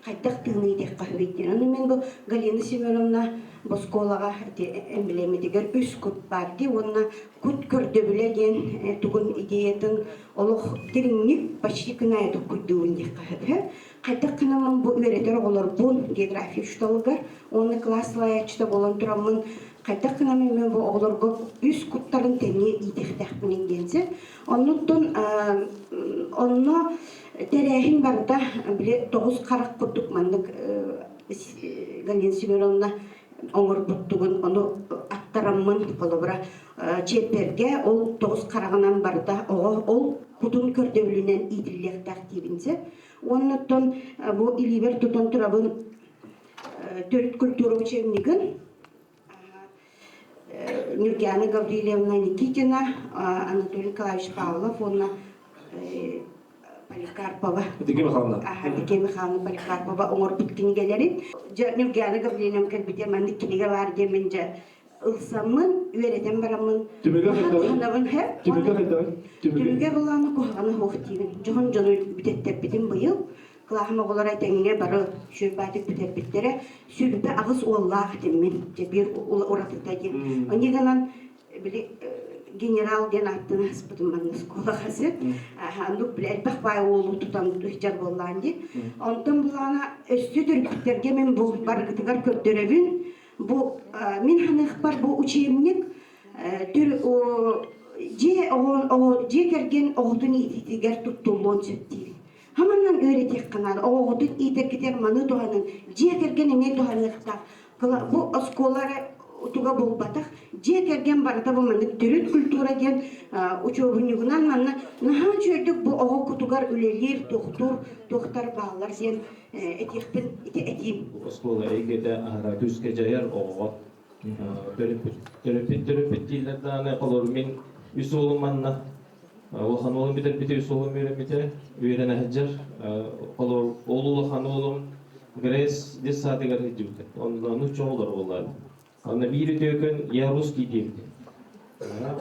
Speaker 23: хайдах тыыныы диэххэ сөбүй диэн. Ону мин бу Галина Семеновна бу оскуолаҕа ити эмблемэтигэр үс кут баар дии уонна кут көрдөбүлэ диэн тугун идеятын олох дириҥник почти күн аайы толкуйдуубун диэххэ сөп. Хайдах гынаммын бу үөрэтэр оҕолорбун география учууталыгар уонна кылаас салайааччыта буолан тураммын хайдах гынаммын мен бу оҕолорго үс куттарын тэҥҥэ иитиэхтээхпин диэн сөп. Оннуттан онно тэрээһин барыта били тоҕус харах курдук маннык Галина Семеновна оҥорбуттугун ону аттараммын холобура чиэппэргэ ол тоҕус хараҕынан барыта оҕо ол кутун көрдөбүлүнэн иитиллиэхтээх диибин сөп. Уонна оттон бу илиибэр тутан турабын төрүт культура учебнигын Нюргиана Гаврильевна Никитина, Анатолий Николаевич Павлов уонна Поликарпова.
Speaker 4: Дикий Михайловна.
Speaker 23: Аха, Дикий Михайловна Поликарпова оҥорбут кинигэлэрин. Дьэ, Нюргиана Гаврильевна кэлбитэ маннык кинигэ баар диэммин дьэ ылсаммын, үөрэтэн бараммын.
Speaker 4: Түмүгэ хайдаҕый?
Speaker 23: Туһанабын һэ.
Speaker 4: Түмүгэ хайдаҕый?
Speaker 23: Түмүгэ былааны куһаҕана суох диибин. Дьоһун дьону бүтэттэрбитим быйыл. Кылааһым оҕолоро этэҥҥэ бары сүрбаатык бүтэрбиттэрэ. 28 уоллаах этиммин. Дьэ биир уратыта диэн. Онньа гынан били генерал диэн ааттан аспытым манна оскуолаҕа сөп. Оннук били элбэх баай уолу тутан сылдьар буоллаан дии. Онтон булаана өссө төрөппүттэргэ мин бу барыгытыгар көрдөрөбүн. Бу мин ханыахпар бу учебник дьиэ дьиэ кэргэн оҕотун иитиитигэр туттуллуон сөп диибин. Хаманан үөрэтиэххэ наада. Оҕоҕутун иитэргитигэр маны туһанын, дьиэ кэргэн эмиэ туһаныахтаах. Бу оскуола эрэ туга буолбатах. Дьиэ кэргэн барыта бу маннык төрүт культура диэн учуобунньугунан манна наһаа үчүгэйдик бу оҕо кутугар үлэлиир, тохтуур, туохтар бааллар диэн этиэхпин ити этиим.
Speaker 24: Оскуола эйгэтэ аһара күүскэ дьайар оҕоҕо. Төрөппүт төрөппүт төрөппүт дииллэр даҕаны холобур мин үс уолум манна улахан уолум бүтэрбитэ үс уолум үөрэммитэ үөрэнэ сылдьар холобур ол улахан уолум Грейс детсадыгар сылдьыбыта онно нуучча оҕолоро буоллаҕа онно биир үтүө күн я русский диэбитэ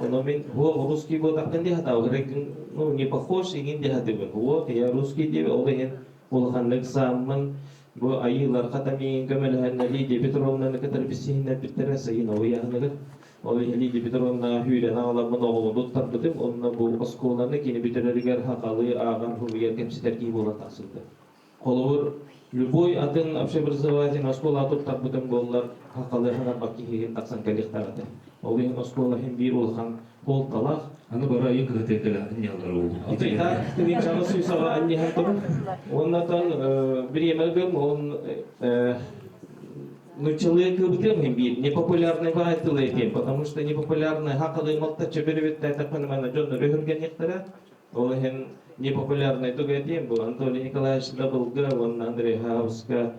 Speaker 24: ону мин хуох русский буотахпын дии сатаабытым ну не похож игин дии сатыыбын хуох я русский диэбит ол иһин улаханнык сааммын. Бу айыылар хата миигин көмөлөһөннөр Лидия Петровнаны кытары билсиһиннэрбиттэрэ сайын ыйааһыныгар. Ол иһин Лидия Петровна сүүрэн аҕаламмын оҕобун туттарбытым. Онно бу оскуоланы кини бүтэрэригэр сахалыы ааҕар, суруйар, кэпсэтэр киһи буолан тахсыбыта. Холобур, любой атын общеобразовательнай оскуолаҕа туттарбытым буоллар, сахалыы саҥарбат киһи тахсан кэлиэхтээх этэ. Ол иһин оскуола иһин биир улахан суолталаах.
Speaker 4: Аны бары айыы кыһатыгар кэлэҕин ньаллар уу.
Speaker 24: Итак, тыһыынчаҕа сүүсэҕэ анньыһан турар. Уоннатан бириэмэ он нуччалыы кыбытыам иһин биир непопулярный баай тылы этиэм, потому что непопулярный хакалыы малтачча бөрүбүттээтэхпинэ дьоннор өһүргэниэхтэрэ. Ол иһин непопулярный тугу этиэм бу Анатолий Николаевич Дабылга уонна Андрей Хауска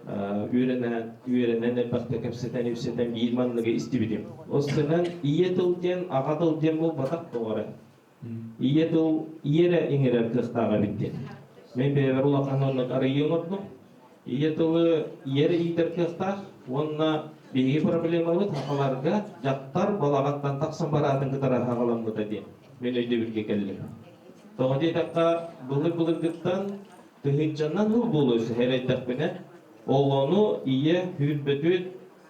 Speaker 24: үөрэнэн үөрэнэн элбэхтэ кэпсэтэн үпсэтэн биир манныгы истибитим. Осынан ийэ тыл диэн аҕа тыл диэн буолбатах тоҕо Ийэ тыл ийэ эрэ иҥэрэр кыахтаах эбит диэн. Мин бэйэбэр улахан оннук арыйыы оҥордум. Ийэ тылы ийэ эрэ иитэр кыахтаах уонна биһиги проблемабыт сахаларга дьахтар балаҕантан тахсан бараатын кытары аҕаламмыта диэн мин өйдөбүлгэ кэллим. Тоҕо диэтэххэ, былыр-былыргыттан тыһыынчаннан сыл буолуо сэрэйдэхпинэ, оҕону ийэ сүүрбөтүт,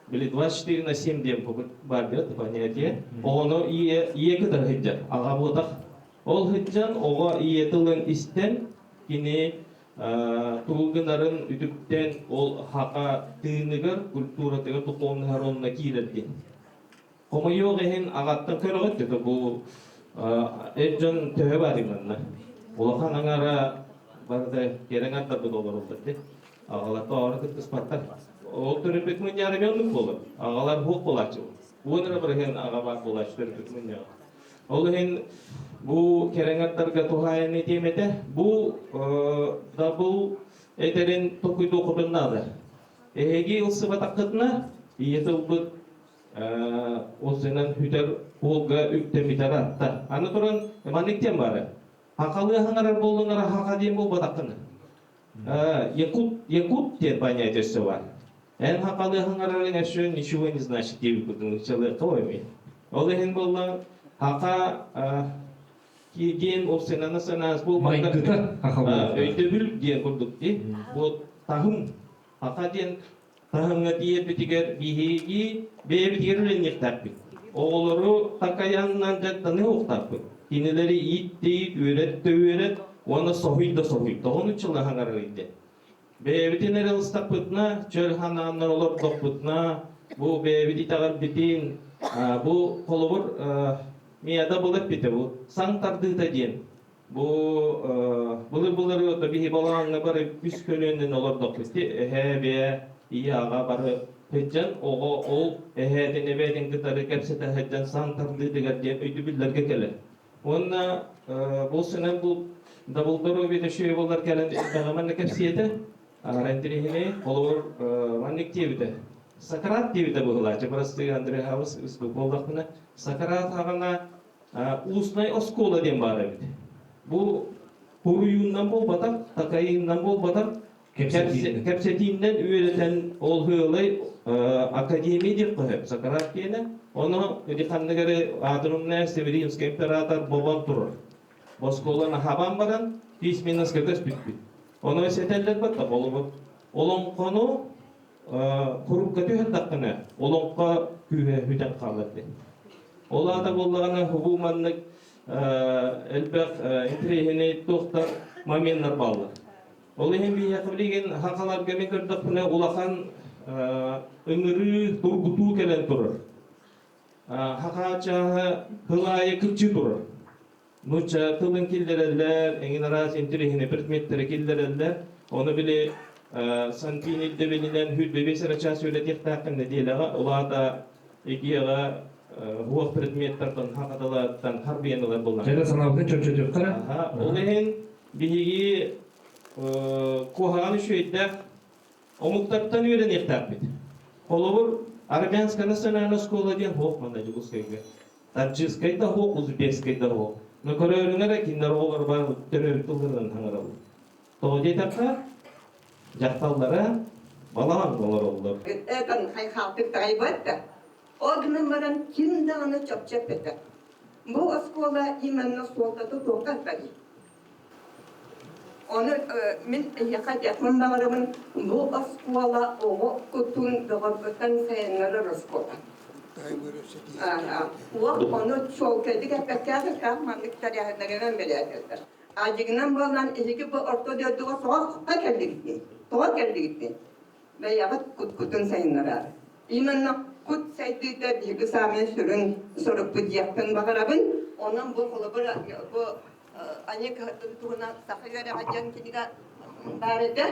Speaker 24: били 24 на 7 диэн баар диэт понятие, оҕону ийэ ийэ кытары сылдьар, аҕа буотах. Ол сылдьан оҕо ийэ тылын истэн, кини тугу гынарын үтүктэн ол хака тыыныгар, культуратыгар, духовныгар онно киирэр диэн. Хомойуох иһин аҕаттан көрөҕүт да бу эр дьон төһө баарый манна? Улахан аҥара барыта киэрэҥ ардарбыт олороллор дии. Аҕалар тоҕо кыттыспаттар. Ол төрөппүт мунньаҕар эмиэ оннук буолар. Аҕалар суох буолааччы. Уон эрэ бырыһыан аҕа баар буолааччы төрөппүт мунньаҕа. Ол иһин бу кэрэҥ аттарга туһаайан этиэм этэ. Бу дабыл этэрин толкуйдуоххутун наада. Эһиги ылсыбатаххытына ийэ тылбыт Ол сынан хүтэр уолга үктэммитэ ыраатта. Аны туран маннык диэн баара. Хахалыы хаҥарар буоллунара хаха диэн буолбатаххына. Якут, якут диэн понятие өссө бар. Эн хахалыы хаҥарарыҥ өссө ничего не значит диэбит курдук нуччалыахха ой Ол иһин буолла хаха диэн ол сынана санаас буолбакка өйдөбүл диэн курдук дии. Бу таһым хаха диэн Таһымҥа тиийэрбитигэр биһиги бэйэбитигэр үлэниэхтээхпит. Оҕолору такайаннан дьарыктаныа уохтаахпыт. Кинилэри ииттиит, үөрэт да үөрэт уонна соһуй да соһуй. Тоҕо нуччалыы хаҥарарый диэн. Бэйэбитин эрэ ылыстахпытына, чөл ханааннар олордохпутуна, бу бэйэбит итэҕэлбитин, бу холобур мияда был эппитэ бу саҥ тардыыта диэн Бу былыр-былыр биһи балаҕаҥҥа бары үс көлүөннэн олордохпут дии. Эһээ, эбээ, ийэ, аҕа бары сылдьан оҕо ол эһээтин, эбээтин кытары кэпсэтэ сылдьан саҥ тардыытыгар диэн өйдөбүллэргэ кэлэр. Уонна бу сынан бу дабылдоровье үчүгэй буоллар кэлэн элбэҕи манна кэпсиэтэ. Аара интэриэһинэй, холобур, маннык диэбитэ. Сократ диэбитэ быһыылааччы, бырастыы Андрей Хабыс буоллахпына, Сократ аҕана Устнай оскуола диэн баар эбит. Бу хуруйууннан буолбатах, такайыыннан буолбатах, кэпсэтииннэн үөрэтэн ол ыалай академия диэх көһө Сократ диэнэ. Ону ити ханнык эрэ аатырымная Северинский император бобон турар. Оскуоланы хабан баран письменноска көспүппүт. Ону сэтэллэр батта холобур. Олоҥхону курукка түһэрдэххинэ олоҥхо күүһэ бүтэн хаалар диэн. Ол аата буоллаҕына бу маннык элбэх интэриэһинэй туохтар моменнар бааллар. Ол иһин биһиэхэ билигин хахаларга мин көрдөхпүнэ улахан ыҥырыы, тургутуу кэлэн турар. Хаха чааһа сыл аайы кыччыы турар. Нуучча тылын киллэрэллэр, эҥин араас интэриэһинэй предметтэри киллэрэллэр. Ону били Сантин ирдэбилинэн 25 эрэ чаас үөрэтиэхтээххин нэдиэлэҕэ, ол аата ИГИА-ҕа хуох предметтартан хахаталааттан харбыйан ылар буоллаҕа.
Speaker 4: Дьэ санаабытын чөмчөтүөххэ эрэ.
Speaker 24: Ол иһин биһиги куһаҕан үчүгэйдээх омуктартан үөрэниэхтээхпит. Холобур, армянская национальная школа диэн хуох манна Дьокуускайга. Таджикскай да хуох, узбекскай да хуох. Но көрөөрүҥ эрэ кинилэр оҕолор баар төрөөбүт тылларынан хаҥараллар. Тоҕо диэтэххэ, дьахталлара балаҕан олороллор.
Speaker 2: Этан хайхаалтык таайбат да. Ол гынан баран ким даҕаны чопчу эппэтэ. Бу оскуола именно суолтата туохха барый? Ону мин эһиэхэ этиэхпин баҕарабын, бу оскуола оҕо кутун бөҕөргөтөн сайыннарар оскуола. Уол ону чуолкайдык эппэккээх маннык тэрээһиннэринэн бэлээтэллэр. Адьыгынан буолан эһиги бу орто дойдуга тоҕо кэллигитий? Тоҕо кэллигитий? Бэйэҕит куткутун сайыннараар. Именно кут сайдыыта биһиги саамай сүрүн сорукпут диэхпин баҕарабын. Онон бу холобур бу Аня кыһатын туһунан саха үөрэҕэ диэн кинигэ баар этэ.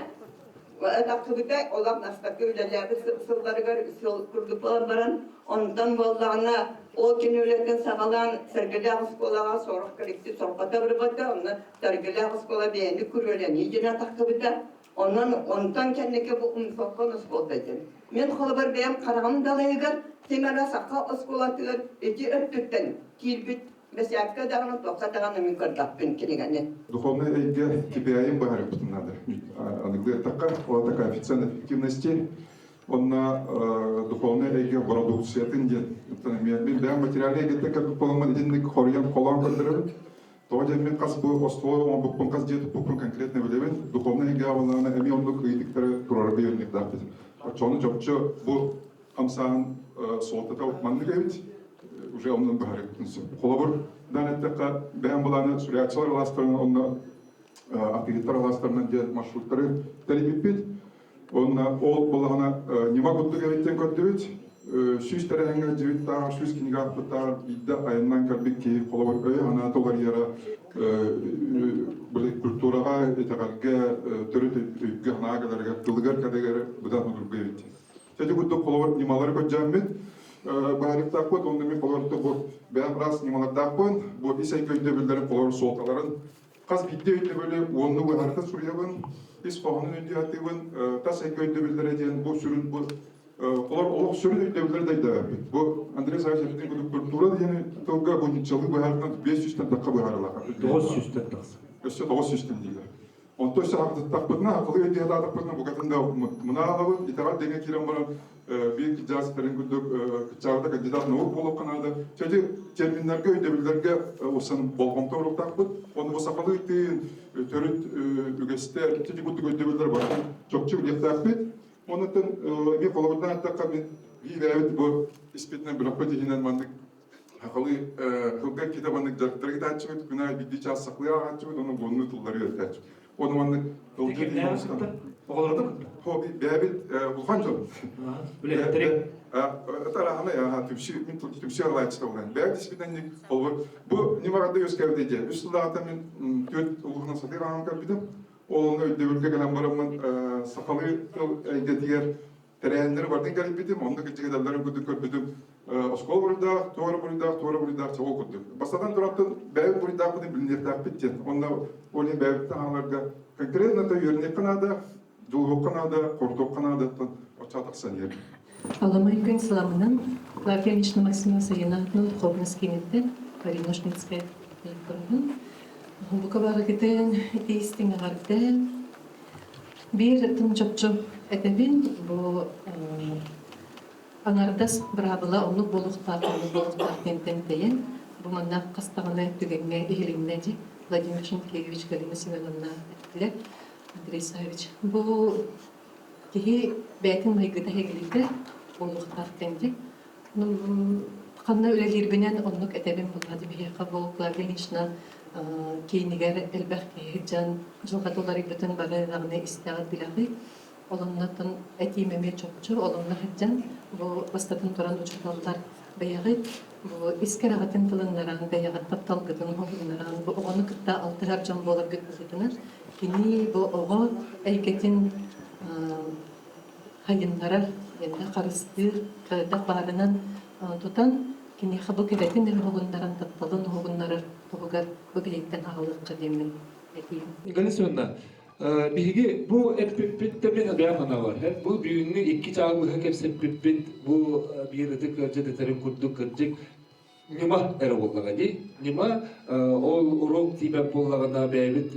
Speaker 2: Тахсыбыта олох бастакы үлэлээбит сылларыгар сыл курдук буолан баран, онтон буоллаҕына ол кини үлэтин саҕалаан Сэргэлээх оскуолаҕа сорох коллектив сорҕото барбыта, онно Сэргэлээх оскуола бэйэни күрүөлэнии диэн тахсыбыта. Онон онтон кэнники бу умсоккон оскуолата диэн. Мин холобур бэйэм хараҕым далайыгар ким эрэ саха оскуолатыгар ити өттүттэн киирбит бэсээккэ даҕаны туохха даҕаны мин көрбөппүн кинигэни.
Speaker 3: Духовнай эйгэ KPI-ын быһаарыахпытын наада. Аныгылыы эттэххэ, ол это коэффициент эффективности онно духовнай эйгэ бородууксуйатын диэн мин бэйэм материальнай эйгэттэн кэлбит буоламмын итинник хоруйан холоон көрдөрөбүн. Тоҕо диэн мин хас бу остуол оҥорбуппун, хас дьиэ туппуппун конкретно билэбин. Духовнай эйгэҕэ буоллаҕына эмиэ оннук ыйытыктары туруорарга үөрэннэхтээхпит. Оччоҕуна чопчу бу хамсааһын суолтата маннык эбит, уже оннун быһаарыахпытын сөп. Холобур, даан эттэххэ, бэйэм былааны суруйааччылар алаастарынан уонна атыыһыттар алаастарынан диэн маршруттары тэрийбиппит. Уонна ол буоллаҕына ньыма курдук эбиттэн көрдүбүт. Сүүс тэрээһиҥҥэ дьиэбит сүүс кинигэ аахпыттааҕар биирдэ айаннаан кэлбит киһи холобур өйө-санаата уларыйара культураҕа, итэҕэлгэ, төрүт өйгө-санааҕа кэлэригэр, тылыгар кэлэригэр быдан судургу эбит. Ити курдук холобур ньымалары көрдьөөммүт баһарыктаахпыт уонна мин холобур бу бэйэм араас ньымалардаахпын, бу ис эйгэ өйдөбүллэрин холобур суолталарын хас биирдии өйдөбүлү уонну быһаарыта суруйабын, ис хоһоонун өйдүү тас эйгэ өйдөбүллэрэ диэн бу сүрүн бу олор олох сүрүн өйдөбүллэри да өйдөөбөппүт. Бу Андрей Савич эппитин курдук культура диэн тылга бу нууччалыы быһаарытынан 500-тэн тахха быһаарылаах.
Speaker 4: 900-тэн тахса.
Speaker 3: Өссө 900-тэн дииллэр. Онтон саҕатыттахпытына, акылы өйдүһэтаатахпытына букатын да мунаалабыт, итэҕэл дэҥэ киирэн баран биир кырдьаҕас этэрин курдук кыччаабыта кандидат наук буолуохха наада. Чэчи терминнэргэ, өйдөбүллэргэ усан болҕомто уруктаахпыт. Ону бу сахалыы тыын, төрүт үгэстэр, ити курдук өйдөбүллэр барытын чопчу билиэхтээхпит. Онуттан эмиэ холобурдаан эттэххэ, мин биир бу испитинэн бөлөхпүт иһинэн маннык Сахалыы тылга киирэ маннык дьарыктары кытааччыбыт, күн аайы биирдии чаас сахалыы ааҕааччыбыт, уонна буоннуу тыллары үөрэтээччибит. Уонна маннык тылдьыт иһин оҥостон.
Speaker 10: Оҕолорду кытта?
Speaker 3: Хо, бэйэбит улахан дьон.
Speaker 10: Үлэһиттэри?
Speaker 3: Тараһана, аха, түмсүү, мин түмсүү аралааччыта буолан. Бэйэбит испитинэн холобур, бу ньымаҕарда үөскээбит идея. Үс сыллааҕыта мин түөрт улууһунан сатыы ааҕан көрбүтүм. Ол онно өйдөбүлгэ кэлэн бараммын сахалыы тыл эйгэтигэр тэрээһиннэри барытын кэлбитим, онно кичигидалларын курдук көрбүтүм. Оскуола буруйдаах, туора буруйдаах, туора буруйдаах чоҕу курдук. Бастатан турантан бэйэбит буруйдаахпытын билиниэхтээхпит диэн. Онно ол иһин бэйэбиттэн хааларга конкретно то үөрэниэххэ наада, дьулуһуохха наада, хорутуохха наадаттан оччо тахсан иһэр.
Speaker 5: Аламай күн сыламынан Клавдия Ильинична Максимова Саина духовность кииниттэн Марина Шницкая турабын. Бука барыгытын итиистиҥ эҕэрдэ. Биир тым чопчу этэбин, бу аҥардас быраабыла оннук буолуохтаах, оннук буолуохтаах диэнтэн тэйэн, бу манна хас даҕаны түгэҥҥэ иһилиннэ дии Владимир Шинкевич, Галина Семеновна эттилэр, Андрей Савич. Бу киһи бэйэтин майгыта иһигилитэ буолуохтаах диэн дии. Ханна үлэлиирбинэн оннук этэбин булла биһиэхэ бу Клавдия Ильинична киинигэр элбэх киһи сылдьан дьылҕата уларыйбытын бары даҕаны истэҕит билэҕит. Олоннотон этиим эмиэ чопчу олонно сылдьан бу бастатан туран учууталлар бэйэҕит бу ис кэрэҕитин тылыннаран бэйэҕит тапталгытын уһугуннаран бу оҕону кытта алтыһар дьон буоларгыт быһыытынан кини бу оҕо эйгэтин хайыннарар, иннэ харыстыыр, хайдах баарынан тутан, киниэхэ бу кэрэтин эрэ уһугуннаран, тапталын уһугуннарар туһугар бу билиэттэн аҕалыахха диэммин этиим.
Speaker 4: Галина Семеновна, биһиги бу эппиппит да мин бэйэм санаабар, бу бүгүҥҥү икки чааһы быһа кэпсэппиппит бу биир ытык ыалдьыт этэрин курдук кырдьык ньыма эрэ буоллаҕа дии. Ньыма ол уруок тиийбэт буоллаҕына бэйэбит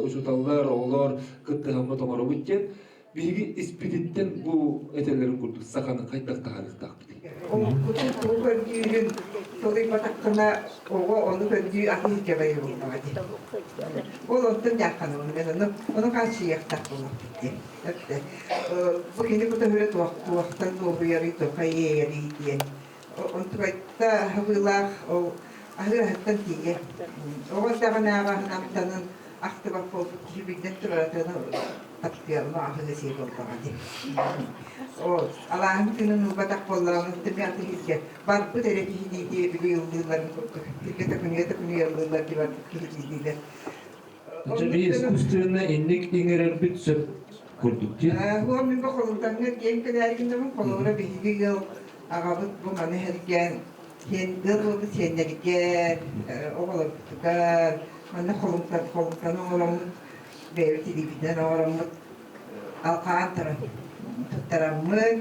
Speaker 4: учууталлар, оҕолор кыттыһаммыт оҥоробут диэн биһиги испититтэн бу этэллэрин курдук саханы хайдах таһаарыахтаахпытый?
Speaker 14: Омуккутун тугу көрдүүрүн. Толуйбатаххына оҕо ону көрдүү атын сиргэ барыа буоллаҕа дии. Ол онтон дьаахханабын мен ону ону хааччыйыахтаах буоллахпыт дии. Бу кини кутаһыра туохтан дуоһуйарый, туохха иэйэрий диэн. Онтукайта аһабыылаах ол аһыы аһыттан тиийэ. Оҕо эрдэҕинээҕи аһын амтанын ахтыбат буолбут киһи биллэн турар атыны таптыалма аһыга сиэ буоллаҕа дии. Ол алааһын тыынын ылбатах буоллаҕына тымы аты сиргэ барбыт эрэ киһи дии били ыллыылларын курдук сиргэ төкүнүйэ төкүнүйэ ыллыыллар дии барбыт киһи дииллэр.
Speaker 4: Дьэ би искусственно инник иҥэрэрбит сөп курдук дии.
Speaker 14: Хуо мин бу холумтаҥҥа киэҥ кэлээригиннэмин холобура биһиги ыал аҕабыт бу маны сэргээн сиэн ыал буолбут сиэннэригэр оҕолорбутугар манна холумтан холумтаны оҥороммут бэйэбит илиибитинэн оҥороммут алҕаан туран туттараммыт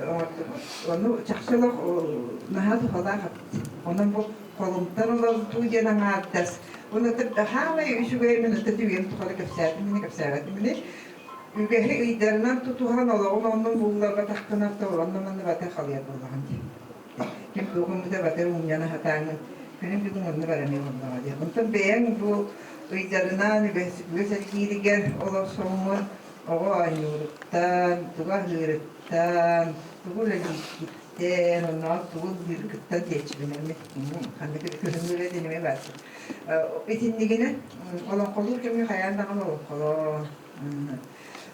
Speaker 14: оҥордубут. Ону чахчы олох наһаа туһалаах эбит. Онон бу холумтан олордуу диэн аҥаардас. Уонна хаамай үчүгэй мин ытыт үйэм тухары кэпсээтим мини кэпсээбэтим мини. Үгэһи ыйдарынан тутуһан олоҕун оннун булларбатаххына онно манна бата халыйар буоллаҕын дии. Ким тугун да бата умньана сатааҥҥын күнүн бүгүн онно барамый буоллаҕа дии. Онтон бэйэҥ бу ыйдарынан үгэс үгэс эргииригэр олорсоҥҥун оҕо оонньууруттан, тугу аһыырыттан, тугу үлэлииргиттэн, оннооҕор тугу ыллыыргыттан диэччибин эмиэ ханнык күһүҥҥү үлэ диэн эмиэ баар. Итиннигинэн олоҥхолуур кэмҥэ хайаан даҕаны олоҥхолоо.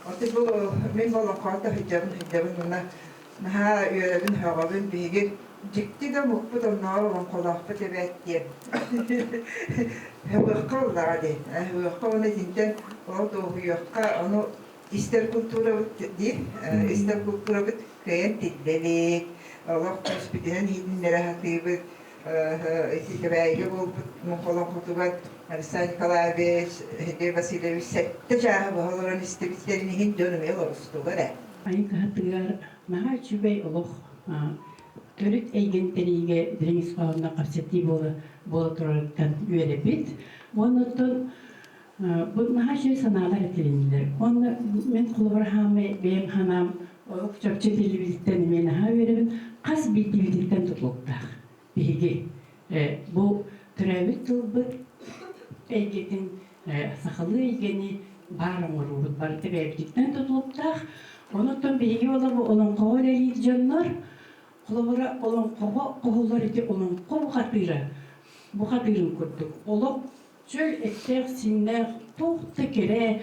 Speaker 14: Оттон бу мин бу олоҥхоҕо да сылдьабын сылдьабын уонна Наһаа үөрэбин, һөҕөбүн, биһиги дьикти да омукпут оннооҕор олоҥхолоохпут эбээт диэн. Һөҕүөххэ ыллаҕа дии. Һөҕүөххэ уонна итинтэн ол дуоһуйуохха, ону истэр култуурабыт дии. Истэр култуурабыт кыайан тиллэ илик, олох түспүтүнэн иһитиннэрэ сатыыбыт. Ити Кэбээйигэ буолбут муҥха олоҥхотугар Александр Николаевич, Сергей Васильевич сэттэ чааһы быһа олорон истибиттэрин иһин дьон эмиэ олорустулар ээ.
Speaker 8: Айыы кыһатыгар наһаа үчүгэй олох төрүт эйгэн тэриигэ дириҥ ис хоһоонноох кэпсэтии буола буола турарыттан үөрэбит. Уонна оттон бу наһаа үчүгэй санаалар этилиннилэр. Уонна мин холобур хаамай бэйэм санаам олох чопчу этиллибититтэн эмиэ наһаа үөрэбин. Хас биирдиибититтэн тутулуктаах биһиги бу төрөөбүт тылбыт эйгэтин сахалыы эйгэни баар оҥоруубут барыта бэйэбититтэн тутулуктаах. Онон биһиги олоҕу олоҥхоҕо үлэлиир дьоннор, холобура, олоҥхоҕо хоһуллар ити олоҥхо бухатыыра, бухатыырын курдук олох чөл эттээх-сииннээх, туох да кэрэ,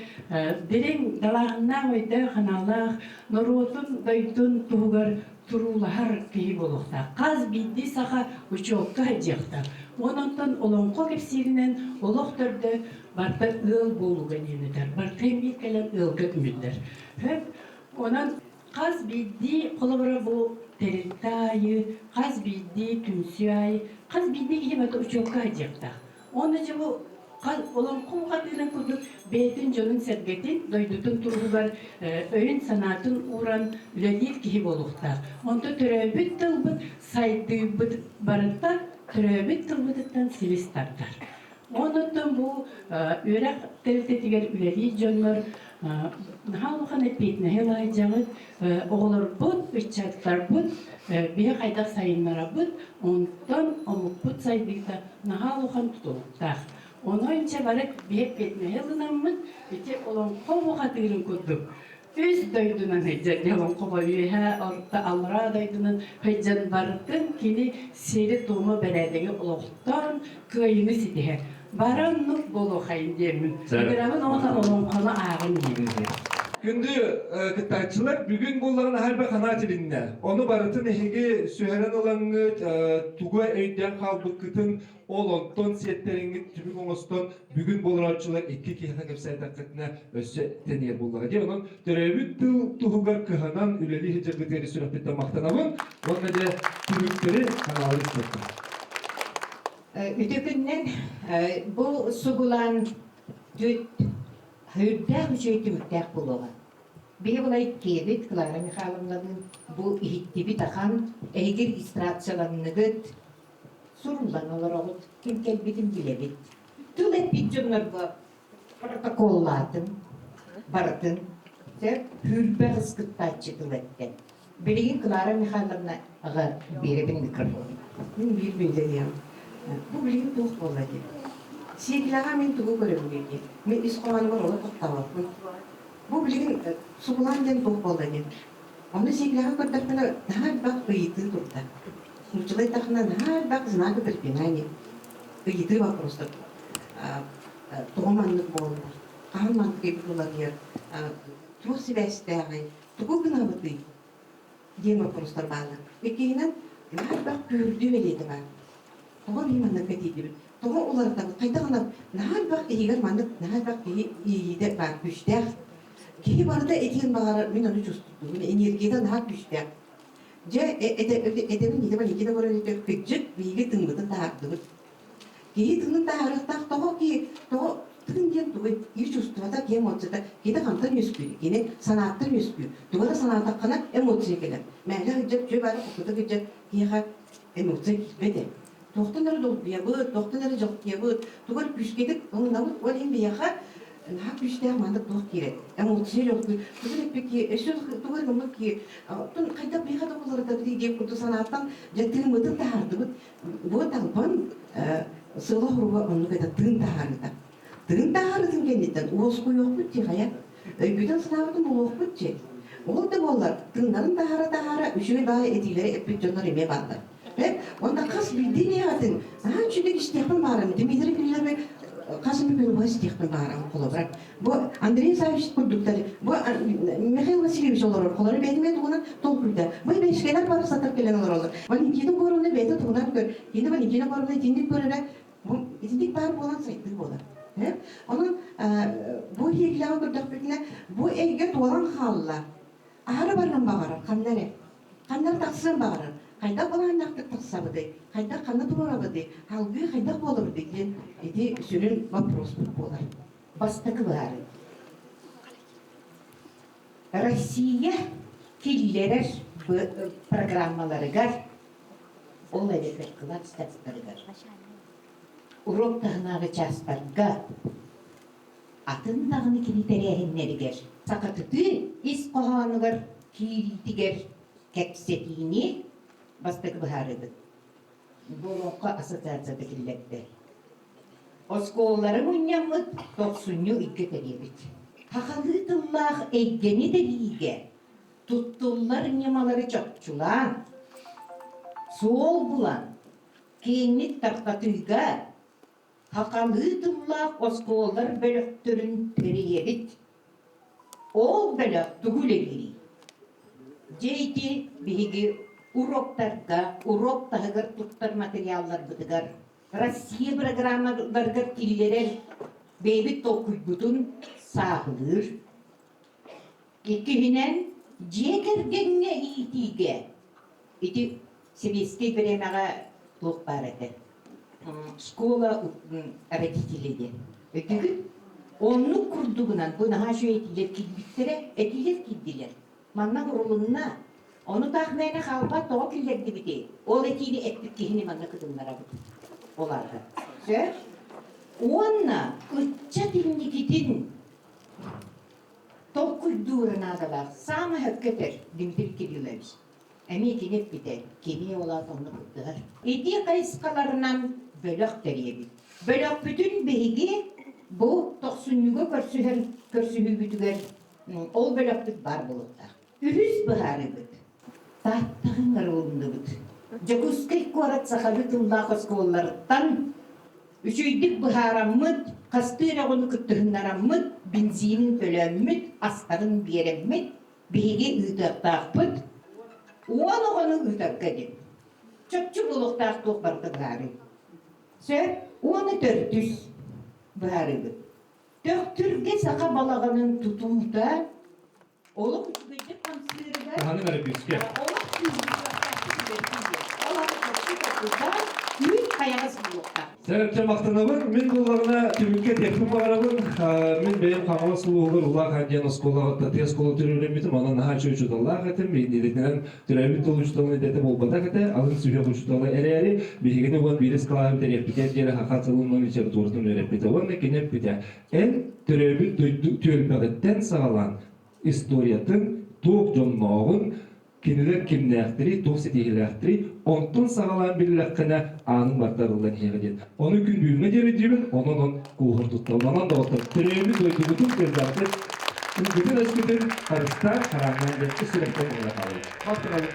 Speaker 8: дириҥ далааһыннаах өйдөөх-санаалаах, норуотун, дойдун туһугар туруулаһар киһи буолуохтаах. Хас биирдии саха учуокка сылдьыахтаах. Онон олоҥхо кэпсииринэн олох төрдө барыта ыал буолууга диэн этэр. Барыта эмиэ кэлэн ыалга түмүллэр. Хөп онон хас биирдии холобура бу тэрилтэ аайы, хас биирдии түмсүү аайы, хас биирдии киһи барыта учуокка сылдьыахтаах. Уонна дьэ бу олоҥхо бухатыырын курдук бэйэтин дьонун-сэргэтин, дойдутун туругар өйүн-санаатын ууран үлэлиир киһи буолуохтаах. Онто төрөөбүт тылбыт сайдыыбыт барыта төрөөбүт тылбытыттан силис тардар. Онон бу үөрэх тэрилтэтигэр үлэлиир дьоннор наһаа улахан эппиэтинэһи ылаайдьаҕыт, оҕолорбут, ыччаттарбыт биһи хайдах сайыннарабыт, онтон омукпут сайдыыта наһаа улахан тутулуктаах. Онон дьэ бары биһи эппиэтинэһи ылынаммыт, ити олоҥхо бухатыырын курдук үс дойдунан сылдьан олоҥхоҕо үөһээ орто аллараа дойдунан сылдьан барытын кини сири-туому бэрээдэги олохтоон кыайыыны ситиһэр. Бары оннук буолуохайын диэммин. Ыҥырабын уонна олоҥхону ааҕын диибин.
Speaker 4: Күндү кыттааччылар, бүгүн буолларын аһарба ханаа тилиннэ. Ону барытын эһиги сүһэрэн ылаҥҥыт, тугу өйдөөн хаалбыккытын ол онтон сиэттэриҥҥит түмүк оҥостон бүгүн буоларааччылар икки киһиэхэ кэпсээтэххитинэ өссө тэниэр буоллаҕа дии. Онон төрөөбүт тыл туһугар кыһанан үлэлии сылдьаргытыгар сүрэхпиттэн махтанабын уонна дьэ түмүктэри ханаалары истэттим.
Speaker 9: Үтүө күннэн бу сугулаан түт үрдээх үчүгэй түмүктээх буолуоҕа. Биһи былай киэбит Клара Михайловналыын бу иһиттибит ахан, эһиги регистрацияланныгыт, суруллан олороҕут, ким кэлбитин билэбит. Тыл эппит дьоннорго протоколлаатым, барытын сөп сүүрбэ кыттааччы тыл эттэ. Билигин Клара Михайловна аҕа биэрэбин микрофон.
Speaker 11: Мин биир билдэ диэм. Бу билигин туох буолла диэн. Сиэкилэҕэ мин тугу көрөбүнүй диэн. Мин ис хоһоонугар олох тохтообоппун. Бу билигин сугулаан диэн туох буолла диэн. Ону сиэкилэҕэ көрдөхпүнэ наһаа элбэх ыйытыы турда. Нууччалыы эттэххинэ наһаа элбэх знака препинания. Ыйытыы вопростар. Тоҕо маннык буолла? Хаһан маннык эбит уларыйар? Туох сибээстээҕий? Тугу гынабытый? Диэн вопростар бааллар. Иккиһинэн, наһаа элбэх күүрдүү бэлиэтэ баар. Тоҕо биһи маннык кэтиирдибит? Тоҕо уларытабыт? Хайдах гынан наһаа элбэх иһигэр маннык наһаа элбэх киһи иэйиитэ баар күүстээх. Киһи барыта этиэн баҕарар, мин ону чувствуйдум. Энергията наһаа күүстээх. Дьэ, этэбин Никита Никита Горович кырдьык биһиги тыыммытын таһаардыбыт. Киһи тыынын таһаарыахтаах тоҕо киһи тоҕо тыын диэн тугуй? Киһи чувствота, киһи эмоцията, киһи хантан үөскүүр? Кини санааттан үөскүүр. Тугу эрэ санаатаххына эмоция кэлэр. Мээнэ сылдьар, үчүгэй баары куккута сылдьар киһиэхэ эмоция киирбэт ээ. Туохтан эрэ долгуйабыт, туохтан эрэ дьалкыйабыт, тугу эрэ күүскэтик ылынабыт, ол иһин биһиэхэ наһаа күүстээх маннык туох киирэр? Эмоция дьолгуй. Тугу эрэ эппит киһи, өссө тугу эрэ гыммыт киһи, оттон хайдах биһиэхэ да уларытабытый диэн курдук санааттан дьэ тыыммытын таһаардыбыт. Бу талбан сыала-хоруга оннук этэ тыын таһаарыыта. Тыын таһаарыытын кэнниттэн уоскуйуохпут дии хайа. Өйбүтүн-санаабытын булуохпут дии. Ол да буоллар, тыыннарын таһаара-таһаара үчүгэй баҕайы этиилэри эппит дьоннор эмиэ бааллар. Уонна хас биирдии миэхэтин наһаа үчүгэй истиэхпин баарым. Дмитрий Кириллович хас эмэ күн быһа истиэхпин баарым холобура. Бу Андрей Саввич курдуктар, бу Михаил Васильевич олорор, холоро бэйэтин туһунан толкуйда. Бу бэшкэлэр бары сатар кэлэн олороллор. Валентина Егоровна бэйэтин туһунан көр, кини Валентина Егоровна итинник көрөрө, бу итинник баар буолан сайдыы буолар. Онон бу иһиэкилэҕи көрдөхпүтүнэ, бу эйгэ туолан хаалла. Аһары барыан баҕарар, ханна эрэ. Ханна эрэ тахсыан баҕарар. Хайдах былааннаахтык тахсабытый, хайдах ханна туруорабытый, салгыы хайдах буолабытый диэн ити сүрүн вопроспут буолар.
Speaker 9: Бастакы быһаарыы. Россия киллэрэр программаларыгар, ол эбэтэр кылаастарыгар, уруок таһынааҕы чаастарга, атын даҕаны кини тэрээһиннэригэр сахатытыы ис хоһоонугар киириитигэр кэпсэтиини бастакы быһаарыыбыт. Бу олоҥхо ассоциацията киллэрдэ. Оскуолалары мунньаммыт тохсунньу ыйга тэрийэбит. Сахалыы тыллаах эйгэни тэрийиигэ туттуллар ньымалары чопчулаан, суол булан, киэҥник тарҕатыыга сахалыы тыллаах оскуолалар бөлөхтөрүн тэрийэбит. Ол бөлөх тугу үлэлиирий? Дьэ ити биһиги уроктарга, урок таһыгар туттар материалларбытыгар Россия программаларыгар киллэрэр бэйэбит толкуйбутун сааһылыыр. Иккиһинэн, дьиэ кэргэҥҥэ иитиигэ ити сэбиэскэй бириэмэҕэ туох баар этэ? Школа родителей диэн. Өйдүүгүт? Оннук курдугунан бу наһаа үчүгэй этиилэр киирбиттэрэ, этиилэр киирдилэр. Манна урулунна. Ону таах мээнэ хаалбат тоҕо киллэрдибитий? Ол этиини эппит киһини манна кытыннарабыт. Ол аата. Сөп? Уонна ыччат инникитин толкуйдуура наадалаах. Саамай сөпкө этэр Дмитрий Кириллович. Эмиэ кини эппитэ, кини ол аата онно кыттыһар. Ити хайысхаларынан бөлөх тэрийэбит. Бөлөхпүтүн биһиги бу тохсунньуга көрсүһэр көрсүһүүбүтүгэр ол бөлөхпүт баар буолуохтаах. Үһүс быһаарыыбыт. Тааттаҕын арылынныбыт. Дьокуускай куорат сахалыы тыллаах оскуолаларыттан үчүгэйдик быһаараммыт, хастыы эрэ оҕону кыттыһыннараммыт, бензинин төлөөммүт, астарын биэрэммит, биһиги ыытыахтаахпыт. 10 оҕону ыытарга диэн. Чопчу буолуохтаах туох барыта быһаарыы. Сөп? Уону төрдүс быһаарыыбыт. Төхтүргэ саха балаҕанын тутуута олох үчүгэйдик хамсыырыгар
Speaker 4: Хаһаны бэрэ күүскэ.
Speaker 9: Олох Ол аны чопчу токуйдаан үүт хайаҕас буолуохтаах.
Speaker 4: Сэрчэ махтанабын. Мин буллаҕына түмүккэ этиэхпин баҕарабын. Мин бэйэм Хаҥалас улууһугар Улахан диэн оскуолаҕа Татыа оскуола төрүүлэммитим. Онон наһаа үчүгэй учууталлаах этим. Идэтинэн төрөөбүт тыл учууталын идэтэ буолбатах этэ. Алын сүһүөх учуутала эрээри, биһигини уон биирис кылааһы бүтэриэхпитигэр диэри саха тылын уонна литературатын үөрэппитэ. Уонна кини эппитэ, эн төрөөбүт дойду түөлбэҕиттэн саҕалаан историятын, туох дьоннооҕун, Кинилэр кимнээхтэрий, туох ситиһиилээхтэрий, онтон саҕалаан биллэххинэ, ааныҥ барыта арыллан иһиэҕэ диэн. Ону күн бүгүҥҥэ диэри диибин, онон он кууһун туттабын. Онон доҕоттор, төрөөбүт дойдубутун кырдьаҕытын, ылгытын-өскүтүн харыстаан, харааннаан диэн ис сүрэхтэн ыҥыра хаалабын. Махтанабын.